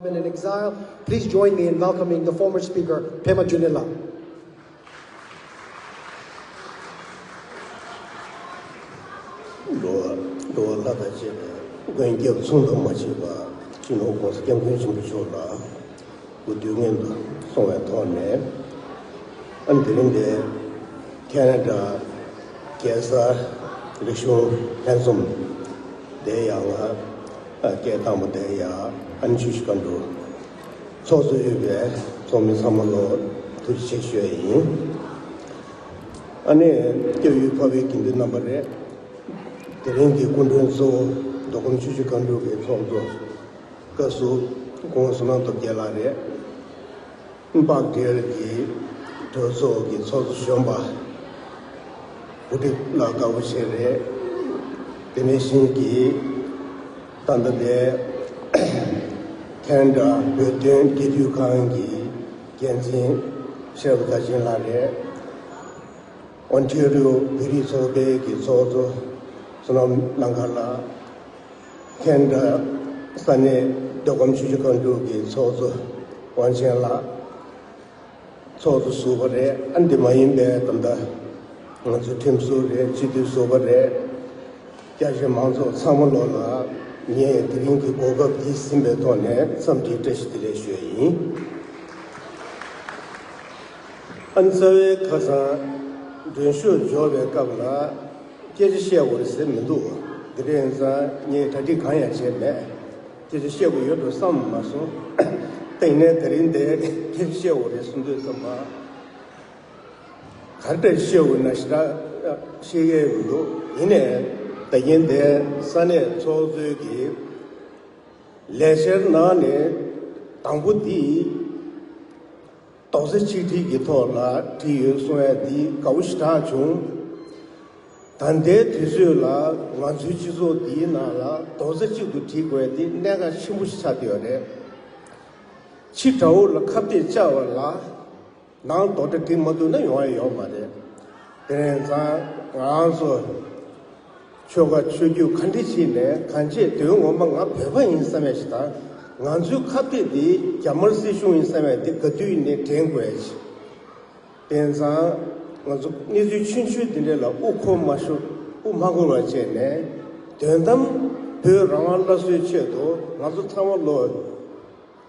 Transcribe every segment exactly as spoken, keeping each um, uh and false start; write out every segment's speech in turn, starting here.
In exile, please join me in welcoming the former speaker, Pema Junela. འགྲོ་བ་འགྲོ་བ་ལྷ་དང་བཅས་པའི་མགོན་སྐྱབས་མཚུངས་ལྡན་མ་མཆིས་པ་སྤྱི་ནོར་༸གོང་ས་༸སྐྱབས་མགོན་ཆེན་པོ་མཆོག་ལ་སྐུ་དུས་མངོན་དུ་སོང་བའི་ཐོག་ནས། ཨ་ནི་དེ་རིང་འདིར་ཁེ་ན་ཌ་གེ་སར་རིག་གཞུང་ལྷན་འཛོམས་དེ་ཡང་ང་སྐད་བཏང་བ་དེ་ཡང་ཨ་ནི་ཆུ་བཞི་སྒང་དྲུག་ཚོགས་གཙོ་དབུས་པའི་ཚོགས་མི་ཚང་མ་ལ་ཐུགས་རྗེ་ཆེ་ཞུ་ཡ་ཡིན། ཨ་ནི་སྐྱབས་ཡུལ་འཕགས་པའི་དགེ་འདུན་རྣམ་པ་རེད། དེ་རིང་གི་སྐུ་མགྲོན་གཙོ་བོ་མདོ་ཁམས་ཆུ་བཞི་སྒང་དྲུག་གི་ཚོགས་གཙོ་བཀའ་ཟུར་སྐུ་ངོ་བསོད་ནམས་སྟོབས་རྒྱལ་ལགས་རེད། འཕགས་སྒེར་གྱི་གྲོས་ཚོགས་ཀྱི་ཚོགས་གཙོ་གཞོན་པ་བུ་ཁྲིད་ལགས་དགའ་པོ་བྱེད་རེད། དེ་ནས་གཞན་གྱི་ད་ལྟ་དེ་ཁེ་ན་ཌ་བོད་དོན་འབྲེལ་མཐུད་ཁང་གི་འགན་འཛིན་ཤེས་རབ་མཐར་ཕྱིན་ལགས་རེད། ཨོན་ཊེ་རི་ཡོ་བོད་རིགས་ཚོགས་པའི་གི་ཚོགས་གཙོ་བསོད་ནམས་ལང་ཀར་ལགས། ཁེ་ན་ཌ་ས་གནས་མདོ་ཁམས་ཆུ་བཞི་སྒང་དྲུག་གི་ཚོགས་གཙོ་དབང་ཆེན་ལགས། ཚོགས་གཙོ་ཟུར་པ་རེད། ཨ་འདི་མ་ཡིན་པའི་ད་ལྟ་ང་ཚོའི་ཁྲིམས་ཟུར་རེད། སྤྱི་འཐུས་ཟུར་པ་རེད། སྐྱབས་གནས་མང་ཚོགས་ཚང་མ་ལོ་ལ་ངས་དེ་རིང་གི་གོ་སྐབས་འདི་ཟིན་པའི་ཐོག་ནས་འཚམས་འདྲིའི་བཀྲ་ཤིས་བདེ་ལེགས་ཞུ་ཡ་ཡིན། ཨ་ནི་རྩ་བའི་ཁ་སང་མགྲོན་ཤོག་འབྱོར་བའི་སྐབས་ལ་སྐད་ཆ་བཤད་དགོས་རེད་ཟེར་མི་འདུག་དེ་རིང་ཡིན་ཙང་ངས་གྲ་སྒྲིག་གང་ཡང་བྱས་མེད། སྐད་ཆ་བཤད་དགོས་ཡོད་འགྲོ་བསམ་མ་སོང་། ད་ཡིན་ནའི་དེ་རིང་འདིར་སྐད་ཆ་བཤད་དགོས་རེད་གསུང་དུས་ཙམ་པ། ག་རེ་བཤད་དགོས་ན་ཞེ་དྲག་ཤེས་ཀྱི་མི་འདུག་ཡིན་ནའི་ད་གིན་དེ་ས་གནས་ཚོགས་གཙོའི་གི་ལས་འཆར་ནང་ནས་དང་པོ་འདི་རྡོག་རྩ་གཅིག་སྒྲིལ་གྱི་ཐོག་ལ་བྲིས་ཡོད་གསུང་ཡ་འདི་དགའ་བོ་ཞེ་དྲག་བྱུང་། ད་ལྟའི་དུས་ཚོད་ལ་ང་ཚོའི་སྤྱི་ཚོགས་འདིའི་ནང་ལ་རྡོག་རྩ་གཅིག་ཏུ་སྒྲིལ་དགོས་ཡ་འདི་གནད་འགག་ཆེན་པོ་ཞིག་ཆགས་བསྡད་ཡོད་རེད། ཕྱི་དགྲ་བོ་ལ་ཁ་གཏད་བཅག་པ་ལ། ནང་རྡོག་རྩ་སྒྲིལ་མ་ཐུབ་ན་ཡོང་ཡ་ཡོད་མ་རེད། དེ་ཡིན་ཙང་ང་རང་ཚོ་ཆོལ་ཁ་ཆོས་བརྒྱུད་ག་འདྲ་ཞིག་ནས་གང་བྱེད་དོན་ངོ་མ་ང་བོད་པ་ཡིན་བསམ་ཡ་ཞིག་དང་། ང་ཚོའི་ཁ་གཏད་འདི་རྒྱ་དམར་སྲིད་གཞུང་ཡིན་བསམ་ཡ་འདི་ག་དུས་ཡིན་ནའི་དྲན་དགོས་ཡ་ཞིག་དེ་ཡིན་ཙང་ང་ཚོ་གནས་ཚུལ་ཆུང་ཆུང་འདི་འདྲ་ལ་དབུ་འཁོར་མ་ཤོར་དབུ་མ་འཁོར་བ་བྱས་ནས་དོན་དམ་བོད་རང་དབང་སླར་གསོའི་ཆེད་དུ་ང་ཚོ་ཚང་མ་ལོ།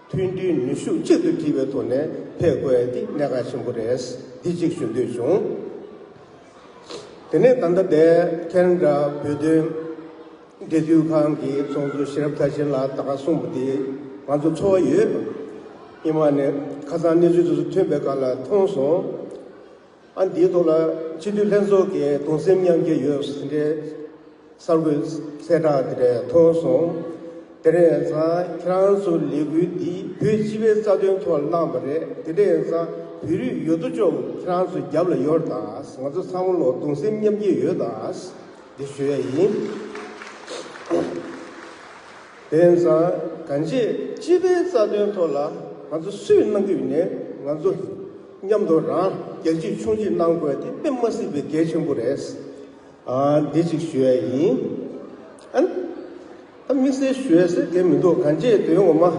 མཐུན་སྒྲིལ་ནུས་ཤུགས་གཅིག་ཏུ་བསྒྲིལ་བའི་ཐོག་ནས་ཕེབས་དགོས་ཡ་འདི་གནད་འགག་ཆེན་པོ་རེད། འདི་གཅིག་ཞུ་འདོད་བྱུང་། དེ་ནས་ད་ལྟ་དེ་ཁེ་ན་ཌ་བོད་དོན་འབྲེལ་མཐུད་ཁང་གི་ཚོགས་གཙོ་ཤེས་རབ་མཐར་ཕྱིན་ལགས་ད་ག་གསུངས་པ་དེ་ང་ཚོ་ཚོར་བ་ཡོད། ཉི་མ་ནས་ཁ་སང་གནས་ཚུལ་དེ་ཚོ་ཐོན་པའི་སྐབས་ལ་མཐོང་སོང་། ཨ་འདིའི་ཐོག་ལ་སྤྱི་འཐུས་ལྷན་ཚོགས་ཀྱིས་གདུང་སེམས་མཉམ་སྐྱེད་ཡོད་ཟེར་འདྲའི་གསར་འགོད་གསལ་བསྒྲགས་དེ་འདྲ་མཐོང་སོང་། དེ་འདྲ་ཡིན་ཙང་ཁྱེད་རང་ཚོ་ལས་འགུལ་འདི་བོད་སྤྱི་པའི་རྩ་དོན་ཐོག་བསླངས་པ་རེད། དེ་འདྲ་ཡིན་ཙང་བོད་རིགས་ཡོད་དོ་ཅོག་ཁྱེད་རང་ཚོ་རྒྱབ་ལ་ཡོད་རེད་ད། ང་ཚོ་ཚང་མ་ལོ་གདུང་སེམས་མཉམ་སྐྱེད་ཡོད་ད། འདི་ཞུ་ཡ་ཡིན། དེ་ཡིན་ཙང་གང་ཅི་སྤྱི་པའི་རྩ་དོན་ཐོག་ལ་ང་ཚོ་སུས་གནང་གི་ཡོད་ནའི་ང་ཚོ་མཉམ་དུ་རང་རྒྱལ་གཅེས་ཆུང་གཅེས་གནང་དགོས་དེ་དཔེ་མ་སྲིད་པའི་གལ་ཆེན་པོ་རེད། ཨ་འདི་གཅིག་ཞུ་ཡ་ཡིན། ཨ་ད་དམིགས་བསལ་ཞུ་ཡ་ཟེར་གལ་མི་འདུག་གང་ཅི་དོན་ངོ་མ།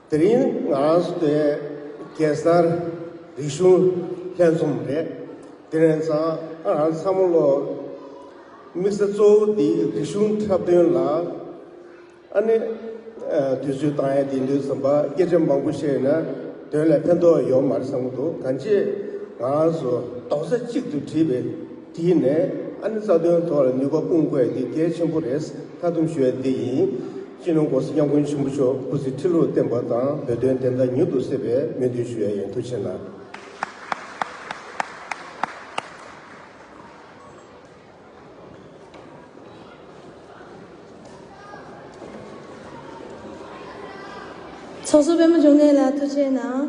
དེ་རིང་ང་རང་ཚོ་དེ་གེ་སར་རིག་གཞུང་ལྷན་འཛོམས་རེད། དེ་རིང་ཚང་ང་རང་ཚང་མ་ལོ་དམིགས་བསལ་གཙོ་བོ་འདི་རིག་གཞུང་འཁྲབ་སྟོན་ལ་ཨ་ནི་དུས་ཚོད་བཏང་ཡ་དེ་འདུག་བསམ་པ་སྐད་ཆ་མང་པོ་བཤད་ན་དོན་ལ་ཕན་ཐོགས་ཡོད་མ་རེད་བསམ་གྱི་འདུག་གང་ཅི་ང་རང་ཚོ་རྡོག་རྩ་གཅིག་ཏུ་བསྒྲིལ་བའི་དེ་ནས་ཨ་ནི་རྩ་དོན་ཐོག་ལ་ནུས་པ་སྤུངས་དགོས་ཡ་དེ་གལ་ཆེན་པོ་རེད། མཐའ་སྡོམ་ཞུ་ཡ་དེ་ཡིན། སྤྱི་ནོར་༸གོང་ས་༸སྐྱབས་མགོན་ཆེན་པོ་མཆོག་སྐུ་ཚེ་ཁྲི་ལོར་བརྟན་པ་དང་བོད་དོན་བདེན་མཐའ་མྱུར་དུ་གསལ་བའི་སྨོན་འདུན་ཞུ་ཡ་ཡིན། ཐུགས་རྗེ་གནང་། ཚོགས་གཙོ་པད་མ་འབྱུང་གནས་ལགས་ཐུགས་རྗེ་གནང་།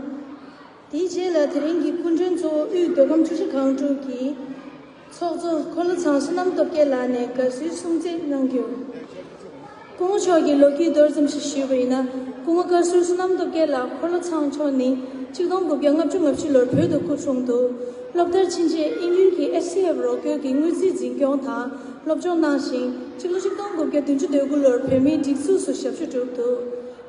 དེའི་རྗེས་ལ་དེ་རིང་གི་སྐུ་མགྲོན་གཙོ་བོ་དབུས་མདོ་ཁམས་ཆུ་བཞི་སྒང་དྲུག་གི་ཚོགས་གཙོ་འཁོར་ལོ་ཚང་བསོད་ནམས་སྟོབས་རྒྱལ་ལགས་ནས་དགའ་བསུའི་གསུང་ཚིག་གནང་རྒྱུ། སྐུ་ངོ་མཆོག་གིས་ལོ་རྒྱུས་མདོར་ཙམ་ཞིག་ཞུས་པ་ཡིན་ན། སྐུ་ངོ་བཀའ་ཟུར་བསོད་ནམས་སྟོབས་རྒྱལ་ལགས་འཁོར་ལོ་ཚང་མཆོག་ནི་ཆིག་སྟོང་དགུ་བརྒྱ་ལྔ་བཅུ་ང་བཞི་ལོར་བོད་དུ་སྐུ་འཁྲུངས་འདུག་སློབ་མཐར་ཕྱིན་རྗེས་དབྱིན་ཡུལ་གྱི་ཨེཆ་སི་ཨེཕ་རོགས་སྐྱོར་གྱི་དངུལ་རྩིས་འཛིན་སྐྱོང་དང་སློབ་སྦྱོང་གནང་ཞིང་། ཆིག་ལོ་ཆིག་སྟོང་དགུ་བརྒྱ་བདུན་ཅུ་དོན་དགུ་ལོར་བོད་མིའི་སྒྲིག་འཛུགས་སུ་ཞབས་ཞུ་བསྒྲུབས་འདུག་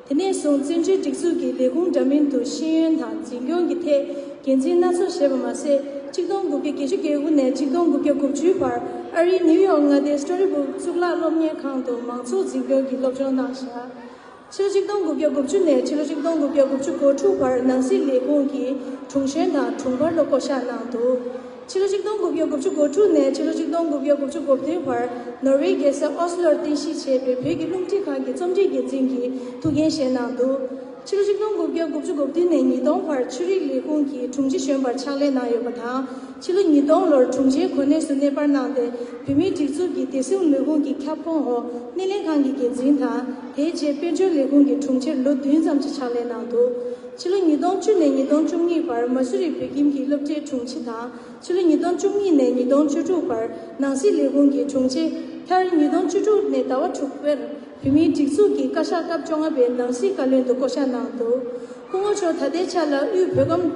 དེ་ནས་བཟུང་བཙན་བྱོལ་སྒྲིག་འཛུགས་ཀྱི་ལས་ཁུངས་འདྲ་མིན་དུ་ཤེས་ཡོན་དང་འཛིན་སྐྱོང་གི་ཐད་འགན་འཛིན་སྣ་ཚོགས་བཞེས་པ་མ་ཟད། ཆིག་སྟོང་དགུ་བརྒྱ་བརྒྱད་ཅུ་གྱ་དགུ་ནས་ཆིག་སྟོང་དགུ་བརྒྱ་དགུ་བཅུའི་བར་ཨ་རིའི་ནིའུ་ཡོག་མངའ་སྡེའི་སི་ཊོ་རི་སྦུག་གཙུག་ལག་སློབ་གཉེར་ཁང་དུ་མང་ཚོགས་འཛིན་སྐྱོང་གི་སློབ་སྦྱོང་གནང་བཞག་ཕྱི་ལོ་ཆིག་སྟོང་དགུ་བརྒྱ་དགུ་བཅུ་ནས་ཕྱི་ལོ་ཆིག་སྟོང་དགུ་བརྒྱ་དགུ་བཅུ་གོ་དྲུག་བར་ནང་སྲིད་ལས་ཁུངས་ཀྱི་དྲུང་གཞོན་དང་དྲུང་འཕར་ལ་བསྐོ་གཞག་གནང་འདུག་ཕྱི་ལོ་ཆིག་སྟོང་དགུ་བརྒྱ་དགུ་བཅུ་གོ་དྲུག་ནས་ཕྱི་ལོ་ཆིག་སྟོང་དགུ་བརྒྱ་དགུ་བཅུ་གོ་བདུན་བར་ནོར་ཝེ་རྒྱལ་ས་ཨོ་སི་ལོར་རྟེན་གཞི་བྱས་པའི་བོད་ཀྱི་རླུང་འཕྲིན་ཁང་གི་རྩོམ་སྒྲིག་འགན་འཛིན་གྱི་ཐུགས་འགན་བཞེས་གནང་འདུག་ཕྱི་ལོ་ཆིག་སྟོང་དགུ་བརྒྱ་དགུ་བཅུ་གོ་བདུན་ནས་ཉིས་སྟོང་བར་ཆོས་རིག་ལས་ཁུངས་ཀྱི་དྲུང་ཆེ་གཞོན་པར་ཕྱག་ལས་གནང་ཡོད་པ་དང་། ཕྱི་ལོ་ཉིས་སྟོང་ལོར་དྲུང་ཆེའི་གོ་གནས་སུ་གནས་སྤར་གནང་སྟེ། བོད་མིའི་སྒྲིག་འཛུགས་ཀྱི་བདེ་སྲུང་ལས་ཁུངས་ཀྱི་ཁྱབ་ཁོངས་འོག་སྣེ་ལེན་ཁང་གི་འགན་འཛིན་དང་། དེའི་རྗེས་དཔལ་འབྱོར་ལས་ཁུངས་ཀྱི་དྲུང་ཆེར་ལོ་བདུན་ཙམ་ཞིག་ཕྱག་ལས་གནང་འདུག་ཕྱི་ལོ་ཉིས་སྟོང་བཅུ་ནས་ཉིས་སྟོང་བཅུ་གཉིས་བར་མ་སུ་རི་བོད་ཁྱིམ་གྱི་སློབ་གྲྭའི་དྲུང་ཆེ་དང་། ཕྱི་ལོ་ཉིས་སྟོང་བཅུ་གཉིས་ནས་ཉིས་སྟོང་བཅུ་དྲུག་བར་ནང་སྲིད་ལས་ཁུངས་ཀྱི་དྲུང་ཆེ། མཐར་ཉིས་སྟོང་བཅུ་དྲུག་ནས་ཟླ་བ་དྲུག་པར་བོད་མིའི་སྒྲིག་འཛུགས་ཀྱི་བཀའ་ཤག་སྐབས་བཅོ་ལྔ་པའི་ནང་སྲིད་བཀའ་བློན་དུ་བསྐོ་གཞག་གནང་འདུག་སྐུ་ངོ་མཆོག་ད་ལྟའི་ཆར་ལ་དབུས་བོད་ཁམས།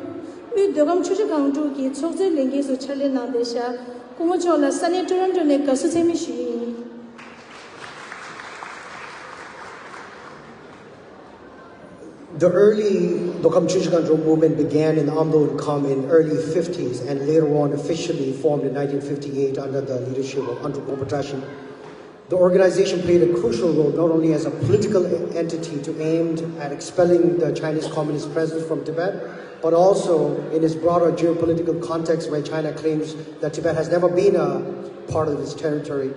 དབུས་མདོ་ཁམས་ཆུ་བཞི་སྒང་དྲུག་གི་ཚོགས་གཙོའི་ལས་འགན་སུ་ཕྱག་ལས་གནང་བསྡད་བཞག་སྐུ་ངོ་མཆོག་ལ་ས་གནས་ཊོ་རོན་ཊོ་ནས་དགའ་བསུ་འཚམས་འདྲི་ཞུ་ཡི་ཡིན། The early Dokam Chuchiganjo movement began in Amdo and Kham in early fifties and later on officially formed in nineteen fifty-eight under the leadership of Andrew Popa Trashin. The organization played a crucial role not only as a political entity to aimed at expelling the Chinese communist presence from Tibet, but also in its broader geopolitical context where China claims that Tibet has never been a part of its territory.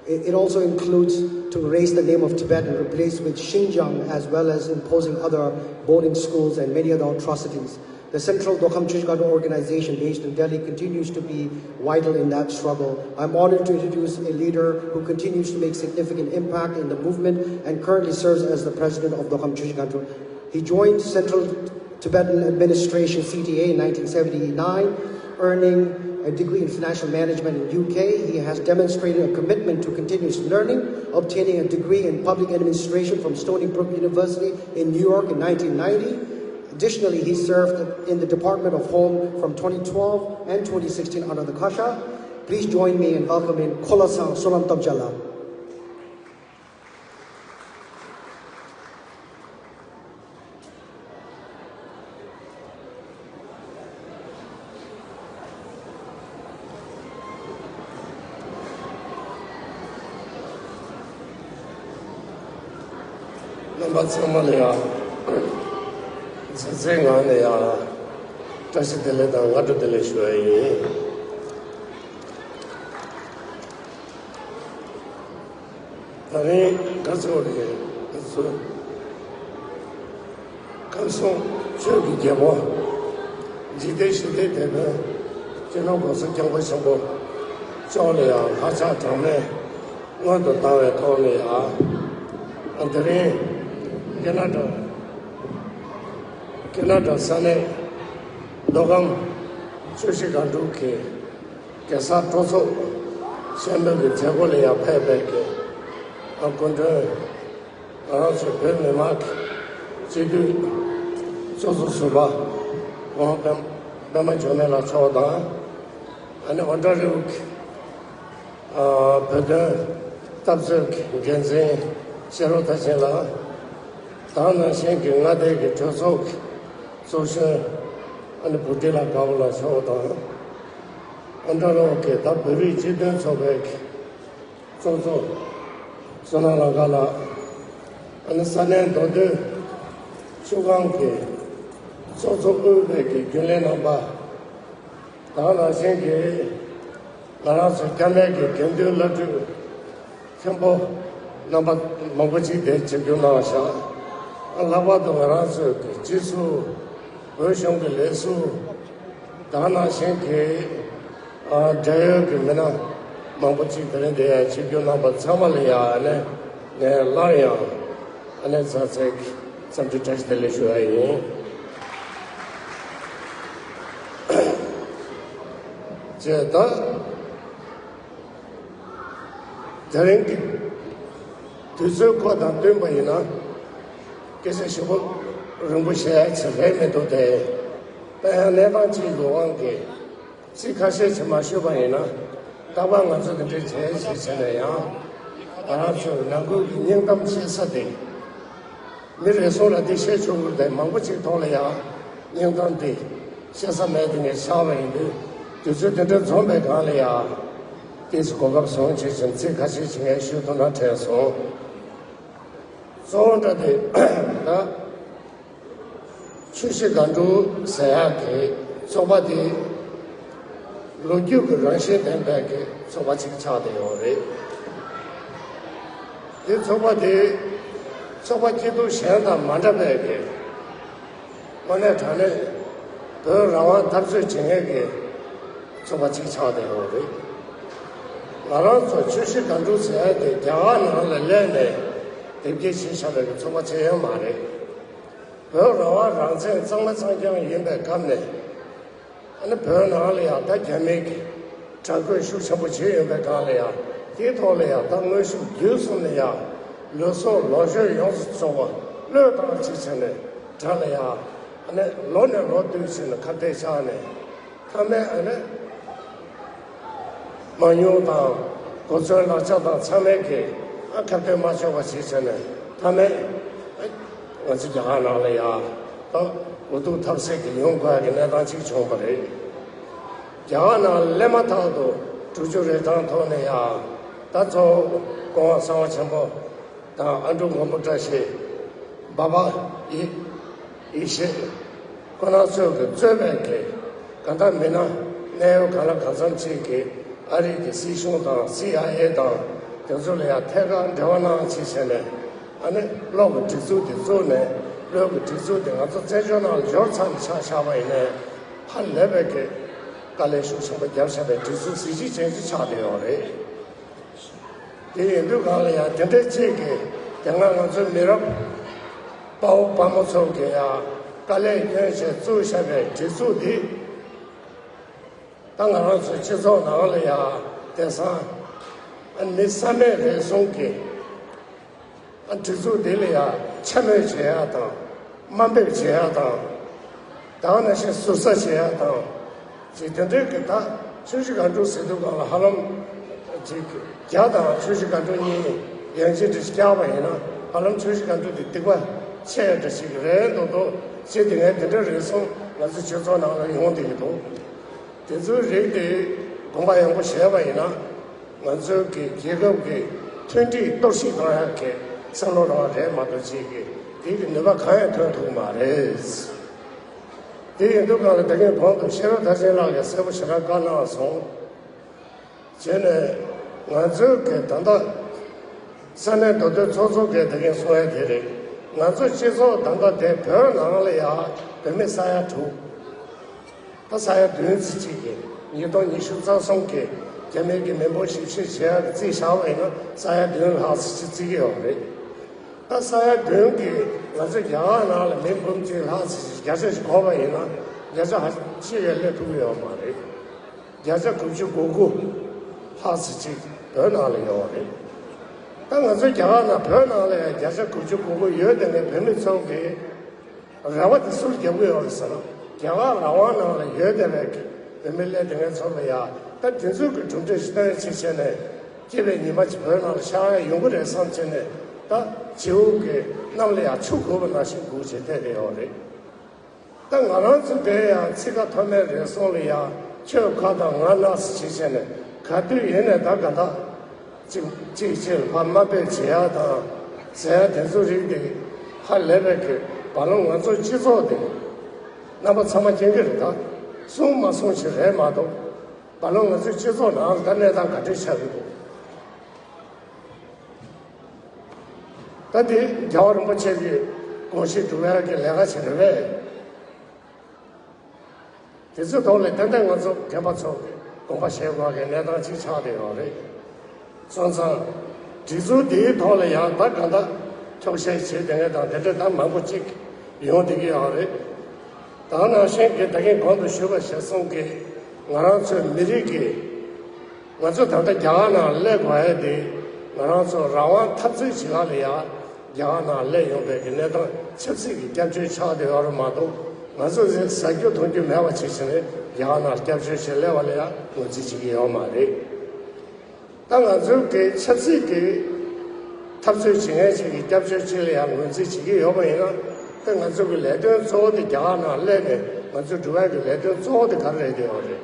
It, it also includes to erase the name of Tibet and replace with Xinjiang, as well as imposing other boarding schools and many other atrocities. The Central Dokam Chuchiganjo organization based in Delhi continues to be vital in that struggle. I'm honored to introduce a leader who continues to make significant impact in the movement and currently serves as the president of Dokam Chuchiganjo. He joined Central Tibetan Administration, C T A, in nineteen seventy-nine, earning a degree in financial management in U K. He has demonstrated a commitment to continuous learning, obtaining a degree in public administration from Stony Brook University in New York in nineteen ninety. Additionally, he served in the Department of Home from twenty twelve and twenty sixteen under the Kasha. Please join me in welcoming Kholasang Sonam Tamchala. རྣམ་པ་ཚང་མ་ལ་ཡང་། ཚེ་ཚེ་ངང་ནས་ཡང་། བཀྲ་ཤིས་བདེ་ལེགས་དང་སྔ་དྲོ་བདེ་ལེགས་ཞུ་བ་ཡིན། ད་རིང་ག་ཚོད་རེད། ང་ཚོ་ཁམས་གསུམ་ཆོས་ཀྱི་རྒྱལ་པོ། འཇིག་རྟེན་ཞི་བདེའི་དེད་དཔོན། སྤྱི་ནོར་༸གོང་ས་༸སྐྱབས་མགོན་ཆེན་པོ་མཆོག་ལ་ཡང་ལྷག་བཅག་གྲངས་མེད་སྔོན་དུ་བཏང་བའི་ཐོག་ནས་ཡང་། དེ་རིང་ཀེ་ན་ཌ། ཀེ་ན་ཌ་ས་གནས་མདོ་ཁམས་ཆུ་བཞི་སྒང་དྲུག་གི་གེ་སར་སྤྲོ་ཚོགས་ཆེན་མོའི་གི་མཛད་སྒོ་ལ་ཡང་ཕེབས་པའི་གི་སྐུ་མགྲོན། ང་རང་ཚོ་བོད་མི་མང་གི་སྤྱི་འཐུས་ཚོགས་གཙོ་ཟུར་པ་༸གོང་ས་པད་པད་མ་འབྱུང་གནས་ལགས་མཆོག་དང་། ཨ་ནི་ཨོ་ཊ་རི་ཡོ་གི་ཨ་བོད་དོན་འཐབ་རྩོད་ཀྱི་འགན་འཛིན་ཤེས་རབ་མཐར་ཕྱིན་ལགས། དེ་ནང་བཞིན་གྱི་མངའ་སྡེ་གི་གྲོས་ཚོགས་ཀྱི་ཚོགས་གཞོན་ཨ་ནི་བུ་ཁྲིད་ལགས་དགའ་བོ་ལགས་མཆོག་དང་། ཨོ་ཊ་རི་ཡོ་གི་ད་བོད་རིགས་སྤྱི་མཐུན་ཚོགས་པའི་གི་ཚོགས་གཙོ་བསོད་ནམས་ལགས་ལ། ཨ་ནི་ས་གནས་མདོ་སྟོད་ཆུ་སྒང་གི་ཚོགས་གཙོ་དབུས་པའི་གི་རྒྱུན་ལས་རྣམ་པ། དེ་ནང་བཞིན་གྱི་ང་རང་ཚོ་རྒྱ་ནག་གི་དགེ་འདུན་བླ་སྤྲུལ་མཁན་པོ་རྣམ་པ་མང་པོ་ཅིག་དེ་ཆིབས་བསྒྱུར་གནང་བཞག་ཨ་ལྷག་པར་དུ་ང་རང་ཚོའི་གི་སྤྱི་ཟུར། བོད་གཞུང་གི་ལས་ཟུར། དེ་ནང་བཞིན་གྱི་ཨ་འབྲེལ་ཡོད་ཀྱི་མི་སྣ་མང་པོ་ཅིག་དེ་རིང་འདིར་ཡང་ཆིབས་བསྒྱུར་གནང་བ་ཚང་མ་ལ་ཡང་ཨ་ནི་ངས་སླར་ཡང་ཨ་ནི་ཚ་ཚད་ཀྱི་འཚམས་འདྲི་བཀྲ་ཤིས་བདེ་ལེགས་ཞུ་བ་ཡིན། བྱས་ད། དེ་རིང་གི་དུས་ཚོད་ཁོ་དང་བསྟུན་པ་ཡིན་ན། སྐད་ཆ་ཞིབ་པོ་རིང་པོ་བཤད་ཡ་ཆེ་རེད་མི་འདུག་སྟེ། ད་ཡང་གནས་སྟངས་གཅིག་གི་དབང་གིས་ཚིག་ཁ་ཤས་ཅིག་མ་ཞུས་པ་ཡིན་ན། རྟག་པར་ང་ཚོ་འདི་འདྲའི་བྱས་བྱས་བྱས་ནས་ཡང་། ང་རང་ཚོའི་ནང་ཁུལ་གྱི་སྙིང་གཏམ་བཤད་ས་དེ། མི་རེ་ཟུང་ལ་འདི་བཤད་ཆོག་གི་རེད། མང་པོ་ཅིག་ཐོག་ལ་ཡང་སྙིང་གཏམ་འདི་བཤད་ས་མེད། དེ་ངས་ཆགས་པ་ཡིན་དུས། དུས་ཚོད་དེ་འདྲ་འཛོམས་པའི་སྒང་ལ་ཡང་ཏོག་ཙམ་གོ་སྐབས་བཟུང་བྱས་ཙང་ཚིག་ཁ་ཤས་ཅིག་ངས་ཞུ་ཐུབ་ན་དྲན་སོང་། གཙོ་བོ་འདྲ་དེ་ད་ཆུ་བཞི་སྒང་དྲུག་ཟེར་ཡག་གི་ཚོགས་པ་དེ་ལོ་རྒྱུས་ཀྱི་རང་བཞིན་ལྡན་པའི་གི་ཚོགས་པ་ཅིག་ཆགས་བསྡད་ཡོད་རེད། དེ་ཚོགས་པ་དེ་ཚོགས་པ་སྐྱིད་སྡུག་གཞན་དང་མ་འདྲ་བའི་གི་དངོས་གནས་དྲང་གནས་བོད་རང་དབང་འཐབ་རྩོད་བྱེད་མཁན་གྱི་ཚོགས་པ་ཅིག་ཆགས་བསྡད་ཡོད་རེད། ང་རང་ཚོ་ཆུ་བཞི་སྒང་དྲུག་ཟེར་ཡག་དེ་རྒྱ་གར་ནང་ལ་སླེབས་ནས་དེབ་སྐྱེལ་བྱས་བཞག་པའི་གི་ཚོགས་པ་ཅིག་ཡང་མ་རེད། བོད་རང་དབང་རང་བཙན་གཙང་མ་གཙང་རྐྱང་ཡིན་པའི་སྐབས་ནས། ཨ་ནི་བོད་ནང་ལ་ཡང་ད་རྒྱ་མིའི་གི་དྲག་རྒོལ་ཤུགས་ཆེན་པོ་བྱས་ཡོད་པའི་སྒང་ལ་ཡང་། དེའི་ཐོག་ལ་ཡང་ད་དངོས་ཤུགས་བརྒྱུད་གསུམ་ལ་ཡང་ལུས་སྲོག་ལོངས་སྤྱོད་ཡོངས་སུ་རྫོགས་པ་བློས་བཏང་བྱས་བྱས་ནས་དགྲ་ལ་ཡང་ཨ་ནི་ལོ་ནས་ལོ་བསྟུད་བྱས་ནས་ཁ་གཏད་བཅག་ནས། མཐའ་མའི་ཨ་ནི་མང་ཉུང་དང་གོ་མཚོན་ལག་ཆ་དང་ཚང་མའི་གི་ཨ་ཁ་གཏད་མ་ཆོག་པ་བྱས་བྱས་ནས། མཐའ་མའི་ཨ་ང་ཚོ་རྒྱ་གར་ནང་ལ་ཡང་ད་འུ་ཐུག་ཐབས་ཟད་ཀྱི་ཡོང་དགོས་ཀྱི་གནས་སྟངས་ཅིག་བྱུང་བ་རེད། རྒྱ་གར་ནང་སླེབས་མ་ཐག་ཏུ་དྲུག་ཅུ་རེ་གྲངས་ཐོག་ནས་ཡང་ད་གཙོ་བོ་སྐུ་ངོ་གསང་བ་ཆེན་པོ་དང་ཨ་འབྲུག་མགོན་པོ་བཀྲ་ཤིས། འབའ་པ་ཡེ་ཡེ་ཤེས། ཁོ་རང་ཚོས་ཀྱི་གཙོས་པའི་གི་གང་ལྟར་མི་སྣ་གནད་ཡོད་གང་ལ་གང་འཚམ་ཅིག་གིས་ཨ་རི་གི་སྲིད་གཞུང་དང་སི་ཨའི་ཨེ་དང་དེ་ཚོ་ལ་ཡང་ཐད་ཀར་འབྲེལ་བ་གནང་བྱས་བྱས་ནས། ཨ་ནི་གློག་གི་སྒྲིག་འཛུགས་དེ་བཙུགས་ནས། གློག་གི་སྒྲིག་འཛུགས་དེ་ང་ཚོ་བཙན་བྱོལ་ནང་ལ་འབྱོར་ཚར་ནས་ཆ་བཞག་པ་ཡིན་ནའི། ཧ་ལས་པའི་གི་དཀའ་ལས་ཤུགས་ཆེན་པོ་བརྒྱབ་བཞག་པའི་སྒྲིག་འཛུགས་གཟི་བརྗིད་ཅན་ཅིག་ཆགས་བསྡད་ཡོད་རེད། དེ་ཡིན་དུས་སྒང་ལ་ཡང་དེ་འདྲའི་གཅིག་གིས་དེ་སྔ་ང་ཚོའི་མི་རབས་དཔའ་བོ་དཔའ་མོ་ཚོ་གིས་ཡང་དཀའ་ལས་བསྐྱོན་བྱས་བཙུགས་བཞག་པའི་སྒྲིག་འཛུགས་འདི། ད་ང་རང་ཚོའི་སྤྱི་ཚོགས་ནང་ལ་ཡང་དེང་སང་ཨ་མི་བསམ་མེད་རེ་ཟུང་གིས་ཨ་སྒྲིག་འཛུགས་འདི་ལ་ཡང་འཕྱ་སྨོད་བྱེད་ཡག་དང་། དམའ་འབེབས་བྱེད་ཡག་དང་། ད་ག་ནང་བཞིན་ཟུར་ཟ་བྱེད་ཡག་དང་། ཅིག་དེ་འདྲའི་གི་ད་ཆུ་བཞི་སྒང་དྲུག་ཟེར་དུས་སྒང་ལ་ཧ་ལམ་ཅིག་རྒྱ་དང་ཆུ་བཞི་སྒང་དྲུག་གཉིས་ཡན་ཆད་འདྲ་ཞིག་བཀྱག་པ་ཡིན་ན། ཧ་ལམ་ཆུ་བཞི་སྒང་དྲུག་དེ་སྡིག་པ་ཆེ་འདྲ་ཞིག་རེད་འདུག་འདུག་ཅེས། དེ་ངས་དེ་འདྲ་རེ་ཟུང་ང་ཚོའི་སྤྱི་ཚོགས་ནང་ལ་ཡོང་བསྡད་ཀྱི་འདུག་དེ་ཚོའི་རིགས་དེ་དགོངས་པ་ཡངས་པོ་བཞེས་པ་ཡིན་ན། ང་ཚོའི་གི་རྒྱལ་ཁབ་ཀྱི་མཐུན་སྒྲིལ་གཏོར་བཤིག་གཏོང་ཡག་གི་བསམ་བློ་རང་རེད་མ་གཏོགས་ཅིག་གི་དེ་གི་ནུས་པ་གང་ཡང་ཐོན་ཐུབ་མ་རེད། དེ་ཡིན་དུས་སྒང་ལ་ད་གིན་གོང་དུ་ཤེས་རབ་མཐར་ཕྱིན་ལགས་ཀྱིས་གསལ་པོ་ཞེ་དྲག་བཀའ་གནང་སོང་། བྱས་ནས་ང་ཚོའི་གི་ད་ལྟ་ས་གནས་མདོ་སྟོད་ཚོགས་གཙོ་གིས་ད་གིན་གསུང་ཡ་དེ་རེད། ང་ཚོ་སྤྱི་ཚོགས་ད་ལྟ་དེ་བོད་ནང་ལ་ཡ་བོད་མི་ས་ཡ་དྲུག་ད་ས་ཡ་བདུན་ཙམ་ཅིག་གིས་ཉིས་སྟོང་ཉི་ཤུ་རྩ་གསུམ་གི་རྒྱ་མིའི་གི་མི་འབོར་ཞིབ་བཤེར་བྱེད་ཡག་གི་རྩིས་བཞག་པ་ཡིན་ན་ས་ཡ་བདུན་ལྷག་ཙམ་ཅིག་བརྩི་གི་ཡོད་རེད། ད་ས་ཡ་བདུན་གིས་ང་ཚོ་རྒྱ་གར་ནང་ལ་མི་འབུམ་གཅིག་ལྷག་ཙམ་ཅིག་བརྒྱ་ཆ་ཞིག་བགོས་པ་ཡིན་ན་བརྒྱ་ཆ་ཧ་ཅིག་ཡང་སླེབས་ཐུབ་ཀྱི་ཡོད་མ་རེད། བརྒྱ་ཆ་དགུ་བཅུ་གོ་དགུ་ལྷག་ཙམ་ཅིག་བོད་ནང་ལ་ཡོད་རེད། ད་ང་ཚོ་རྒྱ་གར་ནང་བོད་ནང་ལ་ཡང་བརྒྱ་ཆ་དགུ་བཅུ་གོ་དགུ་ཡོད་དེ་ནས་བོད་མི་ཚོ་གིས་རེ་བ་དེ་སུར་རྒྱབ་ཀྱི་ཡོད་རེད་ཟེར་ན། རྒྱ་གར་རང་དབང་ནང་ལ་ཡོད་བསྡད་པའི་བོད་མི་སླེབས་དེ་ངས་ཚོར་བ་ཡ། ད་དེ་ཚོའི་གི་གྲུབ་འབྲས་ཤིག་བཏོན་ཅིག་བྱས་ནས་སྐྱིད་པའི་ཉི་མ་ཅིག་བོད་ནང་ལ་ཤར་ཡ་ཡོང་གི་རེད་བསམ་བྱས་ནས། ད་བྱིའུ་གི་གནམ་ལ་ཡ་ཆུ་འགོས་པ་ནང་བཞིན་སྒུག་བྱས་བསྡད་དེ་ཡོད་རེད། ད་ང་རང་ཚོ་དེ་ཡང་ཚིག་ཁ་ཐོག་མའི་རེ་ཟུང་ལ་ཡང་ཁྱོད་ཁ་དང་ང་ནག་ཟེར་བྱས་བྱས་ནས་ག་དུས་ཡིན་ནས་ད་ག་ད་ཅིག་ཅིག་ཅིག་ལ་ཕར་དམའ་འབེབས་བྱེད་ཡག་དང་ཟེར་ཡག་དེ་ཚོ་རིགས་དེ་ཧ་ལས་པའི་གི་བར་ལམ་ང་ཚོ་སྤྱི་ཚོགས་དེ་རྣམ་པ་ཚང་མ་མཁྱེན་གི་རེད། ད་གསུང་མ་གསུང་ཞིག་རེད་མ་གཏོགས་བར་ལམ་ང་ཚོའི་སྤྱི་ཚོགས་ནང་ད་གནས་སྟངས་ག་འདྲས་ཆགས་ཀྱི་འདུག་ད་དེ་རྒྱལ་བ་རིན་པོ་ཆེ་གི་དགོངས་གཞི་སྒྲུབ་ཡག་གི་ལས་ཀ་ཞིག་རེད་པས། དེ་ཚོའི་ཐོག་ལ་ཏན་ཏན་ང་ཚོ་རྒན་པ་ཚོ་གི་དགོངས་པ་བཞེས་དགོས་ཀྱི་གནས་སྟངས་ཅིག་ཆགས་བསྡད་ཡོད་རེད། སོང་ཙང་སྒྲིག་འཛུགས་འདིའི་ཐོག་ལ་ཡང་ད་གང་ལྟར་འཁྱོག་བཤད་བྱེད་བསྡད་མཁན་དང་དེ་འདྲ་ད་མང་པོ་ཅིག་ཡོང་བསྡད་ཀྱི་ཡོད་རེད། ད་ནང་བཞིན་གྱི་ད་གིན་གོང་དུ་ཞུས་པ་བཞིན་གསུང་གི་ང་རང་ཚོའི་མི་རིགས་ཀྱི་ང་ཚོ་ད་ལྟ་རྒྱ་གར་ནང་སླེབས་དགོས་ཡ་དེ་ང་རང་ཚོ་རང་དབང་འཐབ་རྩོད་བྱེད་ཡ་ལ་ཡ་རྒྱ་གར་ནང་སླེབས་ཡོང་བའི་གི་གནས་སྟངས་ཆབ་སྲིད་ཀྱི་སྐྱབས་བཅོལ་ཆགས་བསྡད་ཡོད་རེད་མ་གཏོགས། ང་ཚོ་ཟེར་ཟ་རྒྱུ་འཐུང་རྒྱུ་མེད་པ་བྱས་ཟིན་རེད། རྒྱ་གར་ནང་སྐྱབས་བཅོལ་བྱས་སླེབས་པ་ལ་ཡང་ངོས་འཛིན་བྱེད་ཀྱི་ཡོད་མ་རེད། ད་ང་ཚོའི་གི་ཆབ་སྲིད་ཀྱི་ འཐབ་རྩོད་བྱེད་མཁན་ཞིག་གིས་སྐྱབས་བཅོལ་ཅིག་ལ་ཡང་ངོས་འཛིན་བྱེད་ཀྱི་ཡོད་པ་ཡིན་ན། དེ་ང་ཚོ་གི་ལས་དོན་གཙོ་བོ་དེ་རྒྱ་གར་ནང་སླེབས་ནས་ང་ཚོ་འགྲོ་ཡག་གི་ལས་དོན་གཙོ་བོ་དེ་ག་རེ་རེད་ཡོད་རེད།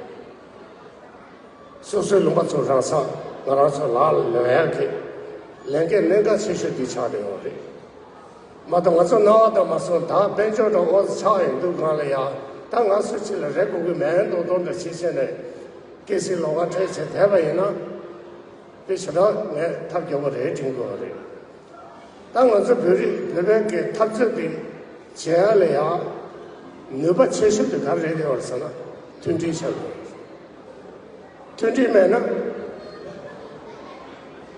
སོ་སོའི་ལུང་པ་ཚོ་རང་ས་ང་རང་ཚོ་ལག་ལ་ལོན་ཡག་གི་ལས་འགན་གནད་འགག་ཆེ་ཤོས་དེ་ཆགས་བསྡད་ཡོད་རེད། མ་གཏོགས་ང་ཚོ་རྣ་བ་དང་མ་སོང་ད་དཔལ་འབྱོར་དང་ཨོ་ཙི་ཆགས་ཡོང་དུས་སྒང་ལ་ཡ། ད་ང་ཚོ་ཅིག་ལ་རེ་དགོས་ཀྱི་མེད་མདོག་མདོག་འདྲ་བྱེད་བྱས་ནས་སྐྱེ་སྲིད་ལོགས་ཀ་སྤྲད་བྱས་བསྡད་པ་ཡིན་ན། དེ་ཞེ་དྲག་ངས་ཐབས་སྐྱོ་པོ་རེད་དྲན་གྱི་ཡོད་རེད། ད་ང་ཚོ་བོད་རིགས་བོད་པའི་གི་འཐབ་རྩོད་དེ་བྱེད་ཡ་ལ་ཡ། ནུས་པ་ཆེ་ཤོས་དེ་ག་རེ་རེད་ཡོད་ཟེར་ན། མཐུན་སྒྲིལ་བྱ་དགོས། མཐུན་སྒྲིལ་མེད་ན།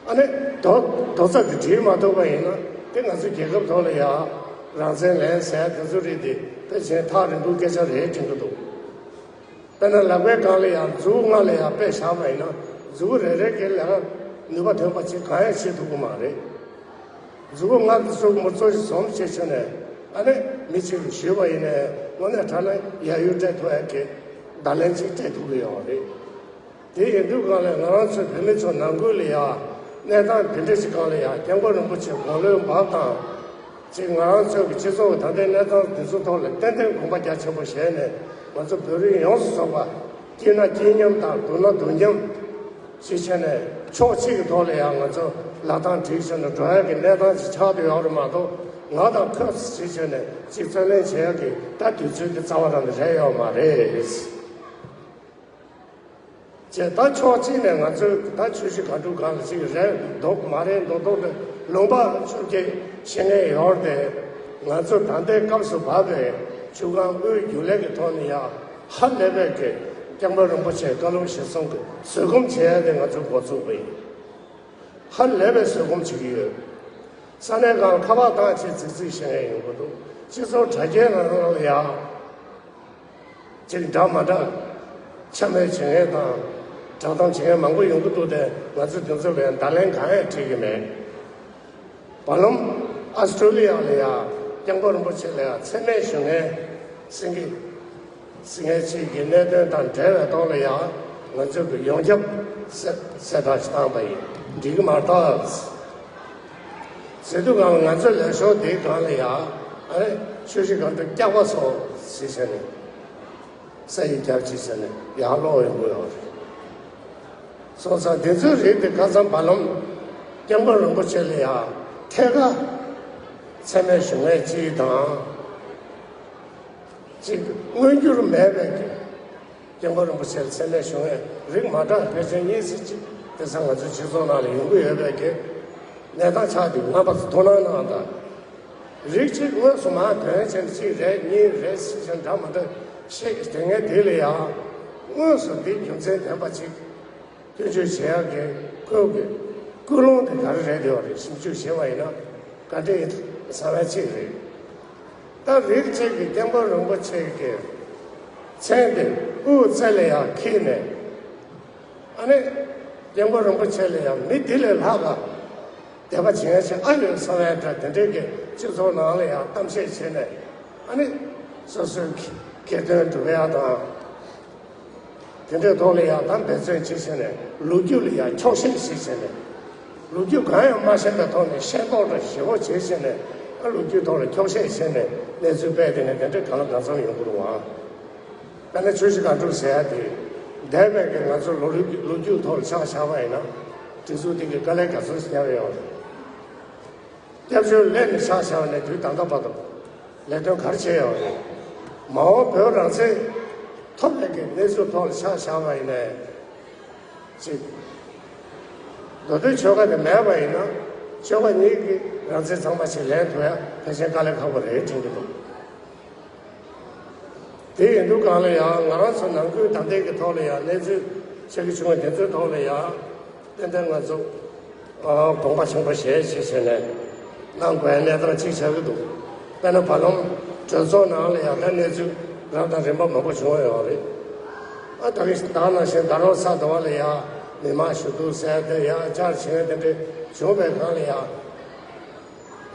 ཨ་ནི་རྡོག་རྡོག་རྩ་དེ་སྒྲིལ་མ་ཐུབ་པ་ཡིན་ན། དེ་ང་ཚོ་རྒྱལ་ཁབ་ཐོག་ལ་ཡ་རང་བཙན་ལེན་ཟེར་དེ་ཚོ་རིགས་དེ་དཔེ་ཆེན་ཐག་རིང་པོའི་སྐད་ཆ་རེད་དྲན་གྱི་འདུག་དཔེར་ན་ལག་པའི་སྒང་ལ་ཡང་མཛུབ་གུ་ལྔ་ལ་ཡང་དཔེ་བཞག་པ་ཡིན་ན། མཛུབ་གུ་རེ་རེ་གི་ལ་ཡང་ནུས་པ་ཐོན་པ་ཅིག་གང་ཡང་བྱེད་ཐུབ་ཀྱི་མ་རེད། མཛུབ་གུ་ལྔ་གི་གཙོ་བོ་གཙོ་ཆེ་འཛོམས་བྱས་བྱས་ནས་ཨ་ནི་མི་གཅིག་ལ་ཞུས་པ་ཡིན་ནའི་དངོས་གནས་དྲང་གནས་ཡ་ཡུལ་སྤྲད་ཐུབ་ཡ་གི་བརྡ་ལན་ཅིག་སྤྲད་ཐུབ་ཀྱི་ཡོད་རེད། དེ་ཡིན་དུས་སྒང་ལ་ང་རང་ཚོའི་བོད་མི་ཚོ་ནང་ཁུལ་ལ་ཡ་གནས་སྟངས་དེ་འདྲ་ཞིག་སྒང་ལ་ཡ་སྐྱབས་མགོན་རིན་པོ་ཆེ་དགུང་ལོ་འབབ་དང་། ཅིག་ང་རང་ཚོའི་གི་སྤྱི་ཚོགས་ཀྱི་ད་ལྟའི་གནས་སྟངས་འདི་ཚོ་ཐོག་ལ་ཏན་ཏན་དགོངས་པ་རྒྱ་ཆེན་པོ་བཞེས་ནས་ང་ཚོ་བོད་རིགས་ཡོངས་སུ་རྫོགས་པ་སྐྱིད་ན་སྐྱིད་མཉམ་དང་སྡུག་ན་སྡུག་མཉམ་ཞིག་བྱས་ནས་ཕྱོགས་གཅིག་གི་ཐོག་ལ་ཡང་ང་ཚོ་ལག་གདང་སྒྲིག་བྱས་ནས་འགྲོ་ཡག་གི་གནས་སྟངས་ཅིག་ཆགས་བསྡད་ཡོད་རེད་མ་གཏོགས། ང་དང་ཁོས་ཞིག་བྱས་ནས་ཅིག་རྩོད་ལེན་བྱེད་ཡག་གི་ད་དུས་ཚོད་དེ་རྩ་བ་རང་ནས་རེད་ཡོད་མ་རེད། ཅེས་ད་ཕྱོགས་གཅིག་ནས་ང་ཚོས་ད་ཆུ་བཞི་སྒང་དྲུག་སྒང་ལ་ཅིག་རེད་འདུག་མ་རེད་འདུག་འདུག་དེ་ལུང་པ་ཆུ་སྐྱེས་ཤེས་མཁན་ཡོད་དེ། ང་ཚོ་ད་ལྟའི་སྐབས་སུ་བབས་པའི་ཆུ་སྒང་དབུས་རྒྱུན་ལས་ཀྱི་ཐོག་ནས་ཡང་ཧ་ལས་པའི་གི་སྐྱབས་མགོན་རིན་པོ་ཆེའི་བཀའ་སློབ་གཞིར་བཟུང་གི་བཟོད་སྒོམ་བྱེད་ཡ་དེ་ང་ཚོས་འགོ་ཚུགས་པ་ཡིན། ཧ་ལས་པའི་བཟོད་སྒོམ་བྱེད་ཀྱི་ཡོད། ས་གནས་ཁག་ལ་ཁ་པར་བཏང་བྱས་རྫིག་རྫིག་བྱེད་མཁན་ཡོང་གི་འདུག་སྤྱི་ཚོགས་དྲ་རྒྱའི་ནང་ལ་ཡང་ཅིག་འདྲ་མ་འདྲ་འཕྱ་སྨོད་བྱེད་མཁན་དང་བསྒྲགས་གཏམ་བྱེད་མཁན་མང་པོ་ཡོང་གི་འདུག་སྟེ། ང་ཚོས་དེ་ཚོ་ལ་ཡང་བརྡ་ལན་གང་ཡང་སྤྲད་ཀྱི་མེད། བར་ལམ་ཨ་སི་ཀྲོ་ལི་ཡ་ལ་ཡང་སྐྱབས་མགོན་རིན་པོ་ཆེ་ལ་ཡང་མཚན་སྨད་ཞུ་མཁན་སེང་གེ་སེང་གེ་གཅིག་གི་གནད་དོན་དང་འབྲེལ་བའི་ཐོག་ལ་ཡང་ང་ཚོས་ཀྱི་ཡོངས་ཁྱབ་གསལ་གསལ་བསྒྲགས་ཤིག་བཏང་པ་ཡིན། འགྲིག་གི་མ་རེད་ད། ཟེར་དུས་སྒང་ལ་ང་ཚོའི་ལས་ཤོག་དེའི་སྒང་ལ་ཡང་ཨ་ནི་ཆུ་བཞི་སྒང་དྲུག་སྐྱག་པ་ཚོ་ཟེར་བྱས་ནས་ས་ཡིག་རྒྱབ་ཅིག་བྱས་ནས་ཡར་ཀློག་ཡོང་གི་ཡོད་རེད། སོང་ཙང་དེ་ཚོའི་རིགས་དེ་ཁ་སང་བར་ལམ་སྐྱབས་མགོན་རིན་པོ་ཆེ་ལ་ཡང་ཐད་ཀར་མཚན་སྨད་ཞུ་མཁན་གཅིག་དང་། གཅིག་མངོན་འགྱུར་མེད་པའི་གི་སྐྱབས་མགོན་རིན་པོ་ཆེར་མཚན་སྨད་ཞུ་མཁན་རིགས་མ་འདྲ་བའི་ཕལ་ཆེར་གཉིས་སུ་གཅིག་དེང་སང་ང་ཚོའི་སྤྱི་ཚོགས་ནང་ལ་ཡོང་གི་ཡོད་པའི་གི་གནས་སྟངས་ཆགས་འདུག་རྣམ་པ་ཚོ་ཐུགས་སྣང་གནང་དང་། རིགས་གཅིག་དངོས་སུ་མར་དོན་ཆེན་གཅིག་རེད་གཉིས་རེད་ཟེར་བྱས་འདྲ་མ་འདྲ་བཤད་དེ་ངས་དེ་ལ་ཡང་དངོས་སུ་འདི་རྒྱུ་མཚན་ལྡན་པ་ཅིག་སྐྱོན་བརྗོད་བྱེད་ཡག་གི་ཁོའི་གི་ཀུན་སློང་དེ་ག་རེ་རེད་དེ་བ་རེད། ཞིབ་འཇུག་བྱས་པ་ཡིན་ན་ག་འདྲ་ཡིན་བསམ་ཡ་གཅིག་རེད། ད་རིགས་གཅིག་གིས་སྐྱབས་མགོན་རིན་པོ་ཆེ་གི་མཚན་དེ་དབུ་རྩེ་ལ་ཡང་འཁྱེར་ནས། ཨ་ནི་སྐྱབས་མགོན་རིན་པོ་ཆེ་ལ་ཡང་མི་འདི་ལས་ལྷག་ག་དད་པ་བྱེད་ཡ་ཅིག་ཨ་ཡོད་བསམ་ཡ་འདྲ་དེ་འདྲའི་གི་སྤྱི་ཚོགས་ནང་ལ་ཡང་གཏམ་བཤད་བྱས་ནས། ཨ་ནི་སོ་སོའི་ཁེ་དོན་སྒྲུབ་ཡ་དང་། དེ་འདྲའི་ཐོག་ལ་ཡང་དང་འབད་བརྩོན་བྱེད་བྱས་ནས་ལོ་རྒྱུས་ལ་ཡང་འཁྱོག་བཤད་བྱེད་བྱས་ནས། ལོ་རྒྱུས་གང་ཡང་མ་ཤེས་པའི་ཐོག་ནས་ཤེས་རྟོགས་དང་ཞིབ་པོ་བྱེད་བྱས་ནས། ཨ་ལོ་རྒྱུས་ཐོག་ལ་འཁྱོག་བཤད་བྱས་ནས་གནས་ཚུལ་སྤེལ་དེ་ནས་དེ་འདྲའི་གང་ལ་གང་འཚམ་ཡོང་གི་རུང་བ། དཔེར་ན་ཆུ་བཞི་སྒང་དྲུག་ཟེར་ཡ་དེ་འདས་པའི་གི་ང་ཚོ་ལོ་རྒྱུས་ལོ་རྒྱུས་ཐོག་ལ་ཆ་བཞག་པ་ཡིན་ན་སྒྲིག་འཛུགས་དེ་གི་དཀའ་ལས་ག་ཚོད་བརྒྱབ་ཡོད་རེད། སྐྱབས་བཅོལ་སླེབས་ནས་ཆ་བཞག་ནས་དུས་ད་ལྟ་བར་དུ་ལས་དོན་ག་རེ་བྱས་ཡོད་རེད། མ་འོངས་བོད་རང་བཙན་ཐོབ་པའི་གི་གནས་ཚུལ་ཐོག་ལ་ཆ་བཞག་པ་ཡིན་ནའི་ཅིག་མདོ་དོན་ཆོལ་ཁ་དེ་མེད་པ་ཡིན་ན་ཆོལ་ཁ་གཉིས་ཀྱི་རང་བཙན་གཙང་མ་ཞིག་ལེན་ཐུབ་ཡ་ཕལ་ཆེར་དཀའ་ལས་ཁག་པོ་རེད་དྲན་གྱི་འདུག་དེ་ཡིན་དུས་སྒང་ལ་ཡང་ང་རང་ཚོ་ནང་ཁུལ་ད་ལྟའི་གི་ཐོག་ལ་ཡང་གནས་ཚུལ་ཆགས་ཀྱི་བྱུང་བ་དེ་ཚོའི་ཐོག་ལ་ཡང་ཏན་ཏན་ང་ཚོ་ཨ་དགོངས་པ་ཆེན་པོ་བཞེས་བྱས་བྱས་ནས་གནང་དགོས་ཡ་གནས་སྟངས་གཅིག་ཆགས་ཀྱི་འདུག་དཔེར་ན་བར་ལམ་གྲོས་ཚོགས་ནང་ལ་ཡང་ད་གནས་ཚུལ་རབ་དང་རིམ་པ་མང་པོ་བྱུང་བ་ཡོད་རེད། ཨ་ད་གིན་ད་ནང་བཞིན་ད་རུང་ས་དོ་བ་ལ་ཡང་མི་མང་ཞུ་གཏུག་ཟེར་དེ་ཡང་བཅར་བྱས་དེ་འདྲ་བྱུང་བའི་སྒང་ལ་ཡང་།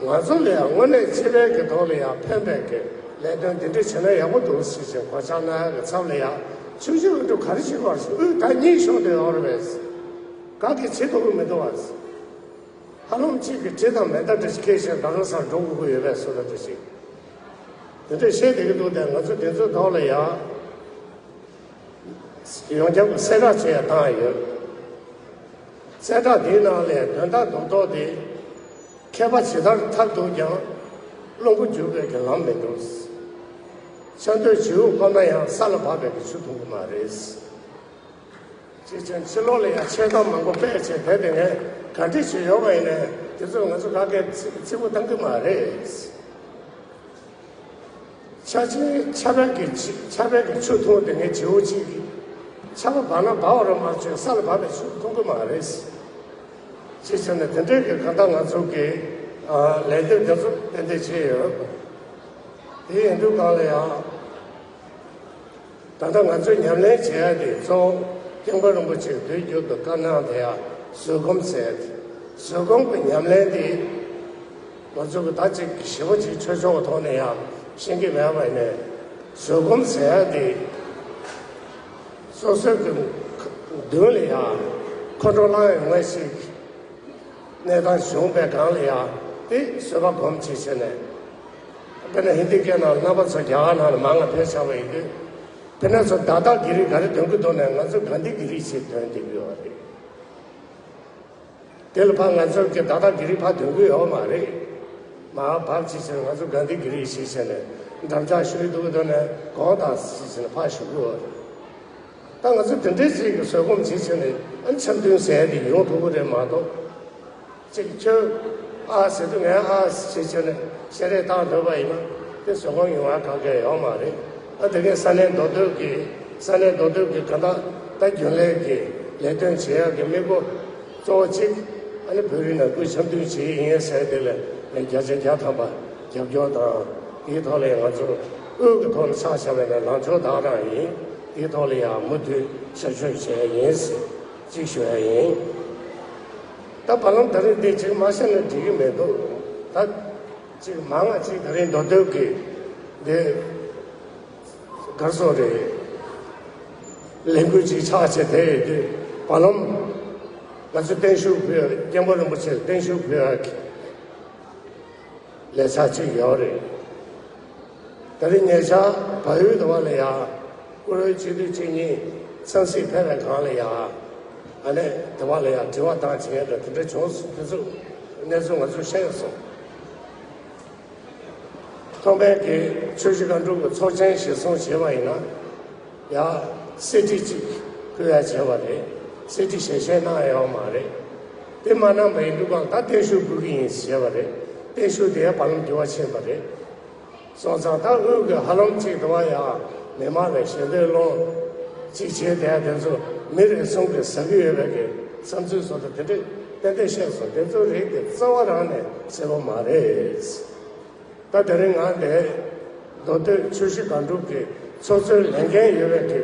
ང་ཚོ་ལ་ཡང་དངོས་གནས་སྤྱི་པའི་གི་ཐོག་ལ་ཡང་ཕན་པའི་གི་ལས་དོན་འདི་འདྲ་བྱས་ན་ཡག་པོ་འདུག་ཟེར་བཞིན་གོ་ཆ་གནང་ཡག་གི་ཚབ་ལ་ཡང་ཆུ་བཞི་སྒང་དྲུག་ག་རེ་བྱེད་དགོས་ཟེར། ཨུ་ད་གཉིད་ཤོར་བསྡད་ཡོད་རེད་པས། ག་གི་བྱེད་ཐུབ་ཀྱི་མི་འདུག་བ། ཧ་ལམ་གཅིག་གི་གྲི་དང་མེ་མདའ་འདྲ་ཞིག་འཁྱེར་བཞིན་རྡ་རམ་ས་ལ་འགྲོ་དགོས་ཀྱི་ཡོད་པའི་བཟོ་འདྲ་འདྲ་ཞིག་དེ་འདྲ་བཤད་བསྡད་ཀྱི་འདུག་སྟེ། ང་ཚོ་དེ་ཚོའི་ཐོག་ལ་ཡང་ཡོངས་ཁྱབ་ཀྱི་གསལ་བསྒྲགས་བྱས་བཏང་ཡོད། གསལ་བསྒྲགས་འདིའི་ནང་ལས་དོན་དག་རྡོག་རྡོག་དེ། མཁས་པ་ཇི་ལྟར་ཐབས་རྡུགས་ཀྱང་། བླུན་པོ་འགྱུར་བའི་གི་ལམ་མི་འདུག་ཆབ་མདོས་བྱིའུ་ཕབ་ན་ཡང་ས་ལ་བབས་པའི་གི་ཆུ་འཐུང་གི་མ་རེད། ཅེས་བྱས་ཕྱི་ལོགས་ལ་ཡང་ཆེ་མཐོང་མང་པོ་སྤེལ་བྱས་བསྡད་དེ། ངས་ག་འདྲ་ཞིག་ཡོད་པ་ཡིན་ནའི་དེ་ཚོ་ང་ཚོ་ག་གེ་ཚིག་ཚིག་པོ་བཏང་གི་མ་རེད། ཆ་ཆེན་ཆར་པའི་གི་ཆ་ཆར་པའི་གི་ཆུ་འཐུང་དེ་ངས་བྱིའུ་གཅིག་གིས་ཆར་པ་བབས་ན་བབས་པ་རེད་མ་གཏོགས་ས་ལ་བབས་པའི་ཆུ་འཐུང་གི་མ་རེད། ཅེས་བྱས་ནས་དེ་འདྲའི་གི་གང་ལྟར་ང་ཚོ་གི་ལས་དོན་དེ་ཚོ་ཏན་ཏན་བྱས་ཡོད། དེ་ཡིན་དུས་གང་ལ་ཡང་། ད་ལྟ་ང་ཚོས་ཉམས་ལེན་བྱེད་ཡ་དེ་གཙོ་བོ་སྐྱབས་མགོན་རིན་པོ་ཆེས་དུས་རྒྱུན་དུ་བཀའ་གནང་བསྡད་ཡ་བཟོད་སྒོམ་ཟེར་ཡ་དེ། བཟོད་སྒོམ་གྱི་ཉམས་ལེན་དེ་ང་ཚོ་གི་ད་ཅིག་ཞེ་པོ་ཅིག་ཆོས་ཕྱོགས་ཐོག་ནས་ཡང་ཤེས་ཀྱི་མེད་པ་ཡིན་ནའི། བཟོད་སྒོམ་ཟེར་ཡ་དེ་སོ་སོའི་གི་མདུན་ལ་ཡང་ཁོང་ཁྲོ་ལངས་ཡོང་བ་ཞིག་གནས་སྟངས་བྱུང་བའི་སྒང་ལ་ཡང་དེ་བཟོད་པ་སྒོམ་བྱེད་བྱས་ནས། དཔེར་ན་ཧིན་དི་སྐད་ནང་རྣམ་པ་ཚོ་རྒྱ་གར་ནང་ལ་མང་ང་ཕེབས་ཚར་བ་ཡིན་དུས། དཔེར་ན་ཚོ་དཱ་ཏཱ་གི་རི་ག་རེ་འདོན་གི་འདུག་ནས་ང་ཚོ་གྷན་དྷི་གི་རི་ཞེས་འདོན་བསྡད་ཀྱི་ཡོད་རེད། དེ་ལ་ཕར་ང་ཚོ་གི་དཱ་ཏཱ་གི་རི་ཕར་འདོན་གི་ཡོད་མ་རེད། མར་བབས་ཅིག་བྱས་ནས་ང་ཚོ་གྷན་དྷི་གི་རི་ཞེས་བྱས་ནས་འགྲམ་ལྕག་གཞུས་འདུག་གི་འདུག་ནས་དགོངས་དག་ཞེས་བྱས་ནས་ཕར་ཞུ་གི་ཡོད་རེད། ད་ང་ཚོ་དེ་འདྲའི་ཅིག་གི་བཟོད་སྒོམ་བྱེད་བྱས་ནས་ཨ་ནི་འཆམ་མཐུན་ཟེར་ཡ་དེ་ཡོང་ཐུབ་ཀྱི་རེད་མ་གཏོགས། ཅིག་ཁྱོད་ཨ་ཟེར་དུས་ངས་ཨ་ཟེར་བྱས་ནས་ཞལ་རས་བཏགས་སྡོད་པ་ཡིན་ན་དེ་བཟོད་སྒོམ་ཡོང་བ་གང་ག་ཡོད་མ་རེད། ཨ་དེ་གས་ས་གནས་མདོ་སྟོད་ཀྱི་ས་གནས་མདོ་སྟོད་ཀྱི་གང་ལྟར་ད་རྒྱུན་ལས་ཀྱི་ལས་དོན་བྱེད་ཡག་གི་དམིགས་སྒོ་གཙོ་བོ་གཅིག་ཨ་ནི་བོད་རིགས་ནང་ཁུལ་འཆམ་མཐུན་བྱེད་ཡིན་ཟེར་དེ་ལ་ངས་བརྒྱ་ཆ་བརྒྱ་ཐམ་པ་རྒྱབ་སྐྱོར་དང་། དེའི་ཐོག་ལ་ང་ཚོ་དབུས་ཀྱི་ཐོག་ལ་ཆ་བཞག་པ་ཡིན་ན་ལངས་ཕྱོགས་བདག་རང་ཡིན། དེའི་ཐོག་ལ་ཡང་མུ་མཐུད་ཞབས་ཞུ་བྱེད་ཡ་ཡིན་ཟེར་གཅིག་ཞུ་ཡ་ཡིན། ད་བར་ལམ་ད་རེས་འདི་གཅིག་མ་བཤད་ན་འགྲིག་གི་མི་འདུག་ད་གཅིག་མང་ང་གཅིག་ད་རེས་མདོ་སྟོད་ཀྱི་འདི་གར་སོང་རེད། ལས་འགུལ་གཅིག་ཆགས་བྱས་དེ་ཡོད་དུས་བར་ལམ་ང་ཚོ་བརྟན་བཞུགས་ཕུལ་ཡ། སྐྱབས་མགོན་རིན་པོ་ཆེ་ལ་བརྟན་བཞུགས་ཕུལ་ཡ་གི་ལས་འཆར་གཅིག་ཡོད་རེད། ད་རེས་ཉེ་ཆར་བལ་ཡུལ་དུ་བ་ལ་ཡ་བཀུར་འོས་སྤྱི་འཐུས་གཅིག་གཉིས་འཚམས་གཟིགས་ཕེབས་པའི་སྒང་ལ་ཡ། ཨ་ནི་དུ་བ་ལ་ཡ་དྲི་བ་བཏང་བྱེད་ཡ་འདྲ་དེ་འདྲ་བྱུང་སོང་། དེ་ཚོ་གནས་ཚུལ་ང་ཚོས་ཤེས་སོང་། ཐོག་མའི་གི་ཆུ་བཞི་སྒང་དྲུག་གི་ཚོགས་ཆེན་གཞིར་བཟུང་བྱས་པ་ཡིན་ན། ཡ། གསེར་བྲིས་གཅིག་ཕུལ་ཡ་བྱས་པ་རེད། གསེར་བྲིས་ཞལ་བཞེས་གནང་ཡ་ཡོད་མ་རེད། དེ་མ་གནང་བ་ཡིན་དུས་གང་ལྟར་བརྟན་བཞུགས་ཕུལ་གི་ཡིན་ཞེས་པ་རེད། བརྟན་བཞུགས་དེ་ཡ་བར་ལམ་འགྱུར་བ་ཕྱིན་པ་རེད། སོང་ཙང་ད་དབུས་ཀྱི་ཧ་ལམ་གཅིག་དུ་བ་ཡ་མི་མང་ལ་ཞལ་འདོན་སློང་གཅིག་བྱས་བསྡད་དེ་ཚོ་མི་རེ་ཟུང་གིས་ཟ་གི་ཡོད་པའི་གི་བསམ་ཚུལ་བཟོ་འདྲ་དེ་འདྲས་ཏན་ཏན་བཤད་སོང་། དེ་ཚོ་རིགས་དེ་རྩ་བ་རང་ནས་གསལ་པོ་མ་རེད། ད་དེ་རིང་ང་འདིར་མདོ་སྟོད་ཆུ་བཞི་སྒང་དྲུག་གི་ཚོགས་གཙོའི་ལས་འགན་ཡོད་པའི་གི་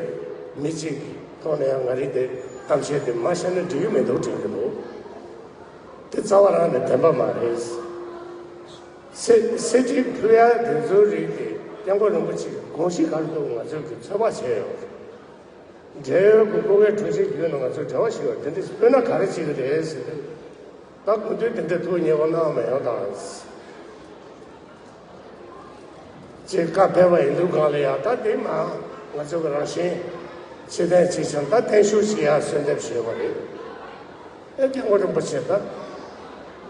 མི་གཅིག་གི་ཐོག་ནས་ཡང་ང་རིག་དེ་གཏམ་བཤད་དེ་མ་བཤད་ན་འགྲིག་གི་མི་འདུག་དྲན་གྱི་འདུག་དེ་རྩ་བ་རང་ནས་བདེན་པ་མ་རེད། གསེར་གསེར་བྲིས་ཕུལ་ཡ་དེ་ཚོའི་རིགས་དེ་སྐྱབས་མགོན་རིན་པོ་ཆེ་གི་དགོངས་གཞི་ག་རེ་འདུག་ང་ཚོས་གི་ཚོད་དཔག་བྱས་ཡོད། འབྲེལ་ཡོད་ཀྱི་སྐུ་སྒེར་དྲུང་ཆེ་བརྒྱུད་ནས་ང་ཚོས་འབྲེལ་བ་ཞུས་པ་དེ་འདྲ་སྤོས་ན་ག་རེ་བྱེད་ཀྱི་རེད་ཟེར་དུས། ད་སྐུ་མདུན་དེ་འདྲ་ཐུགས་མཉེས་པོ་གནང་མ་ཡོང་དང་ཅེས་བཀའ་ཕེབས་པ་ཡིན་དུས་གང་ལ་ཡ། ད་དེ་མ་ང་ཚོ་གི་རང་བཞིན་ཕྱི་བསྟན་ཅིག་བྱས་ད་བརྟན་བཞུགས་ཤིག་ཡ་གསོལ་འདེབས་ཞུས་པ་རེད། ཨེ་སྐྱབས་མགོན་རིན་པོ་ཆེ་ད་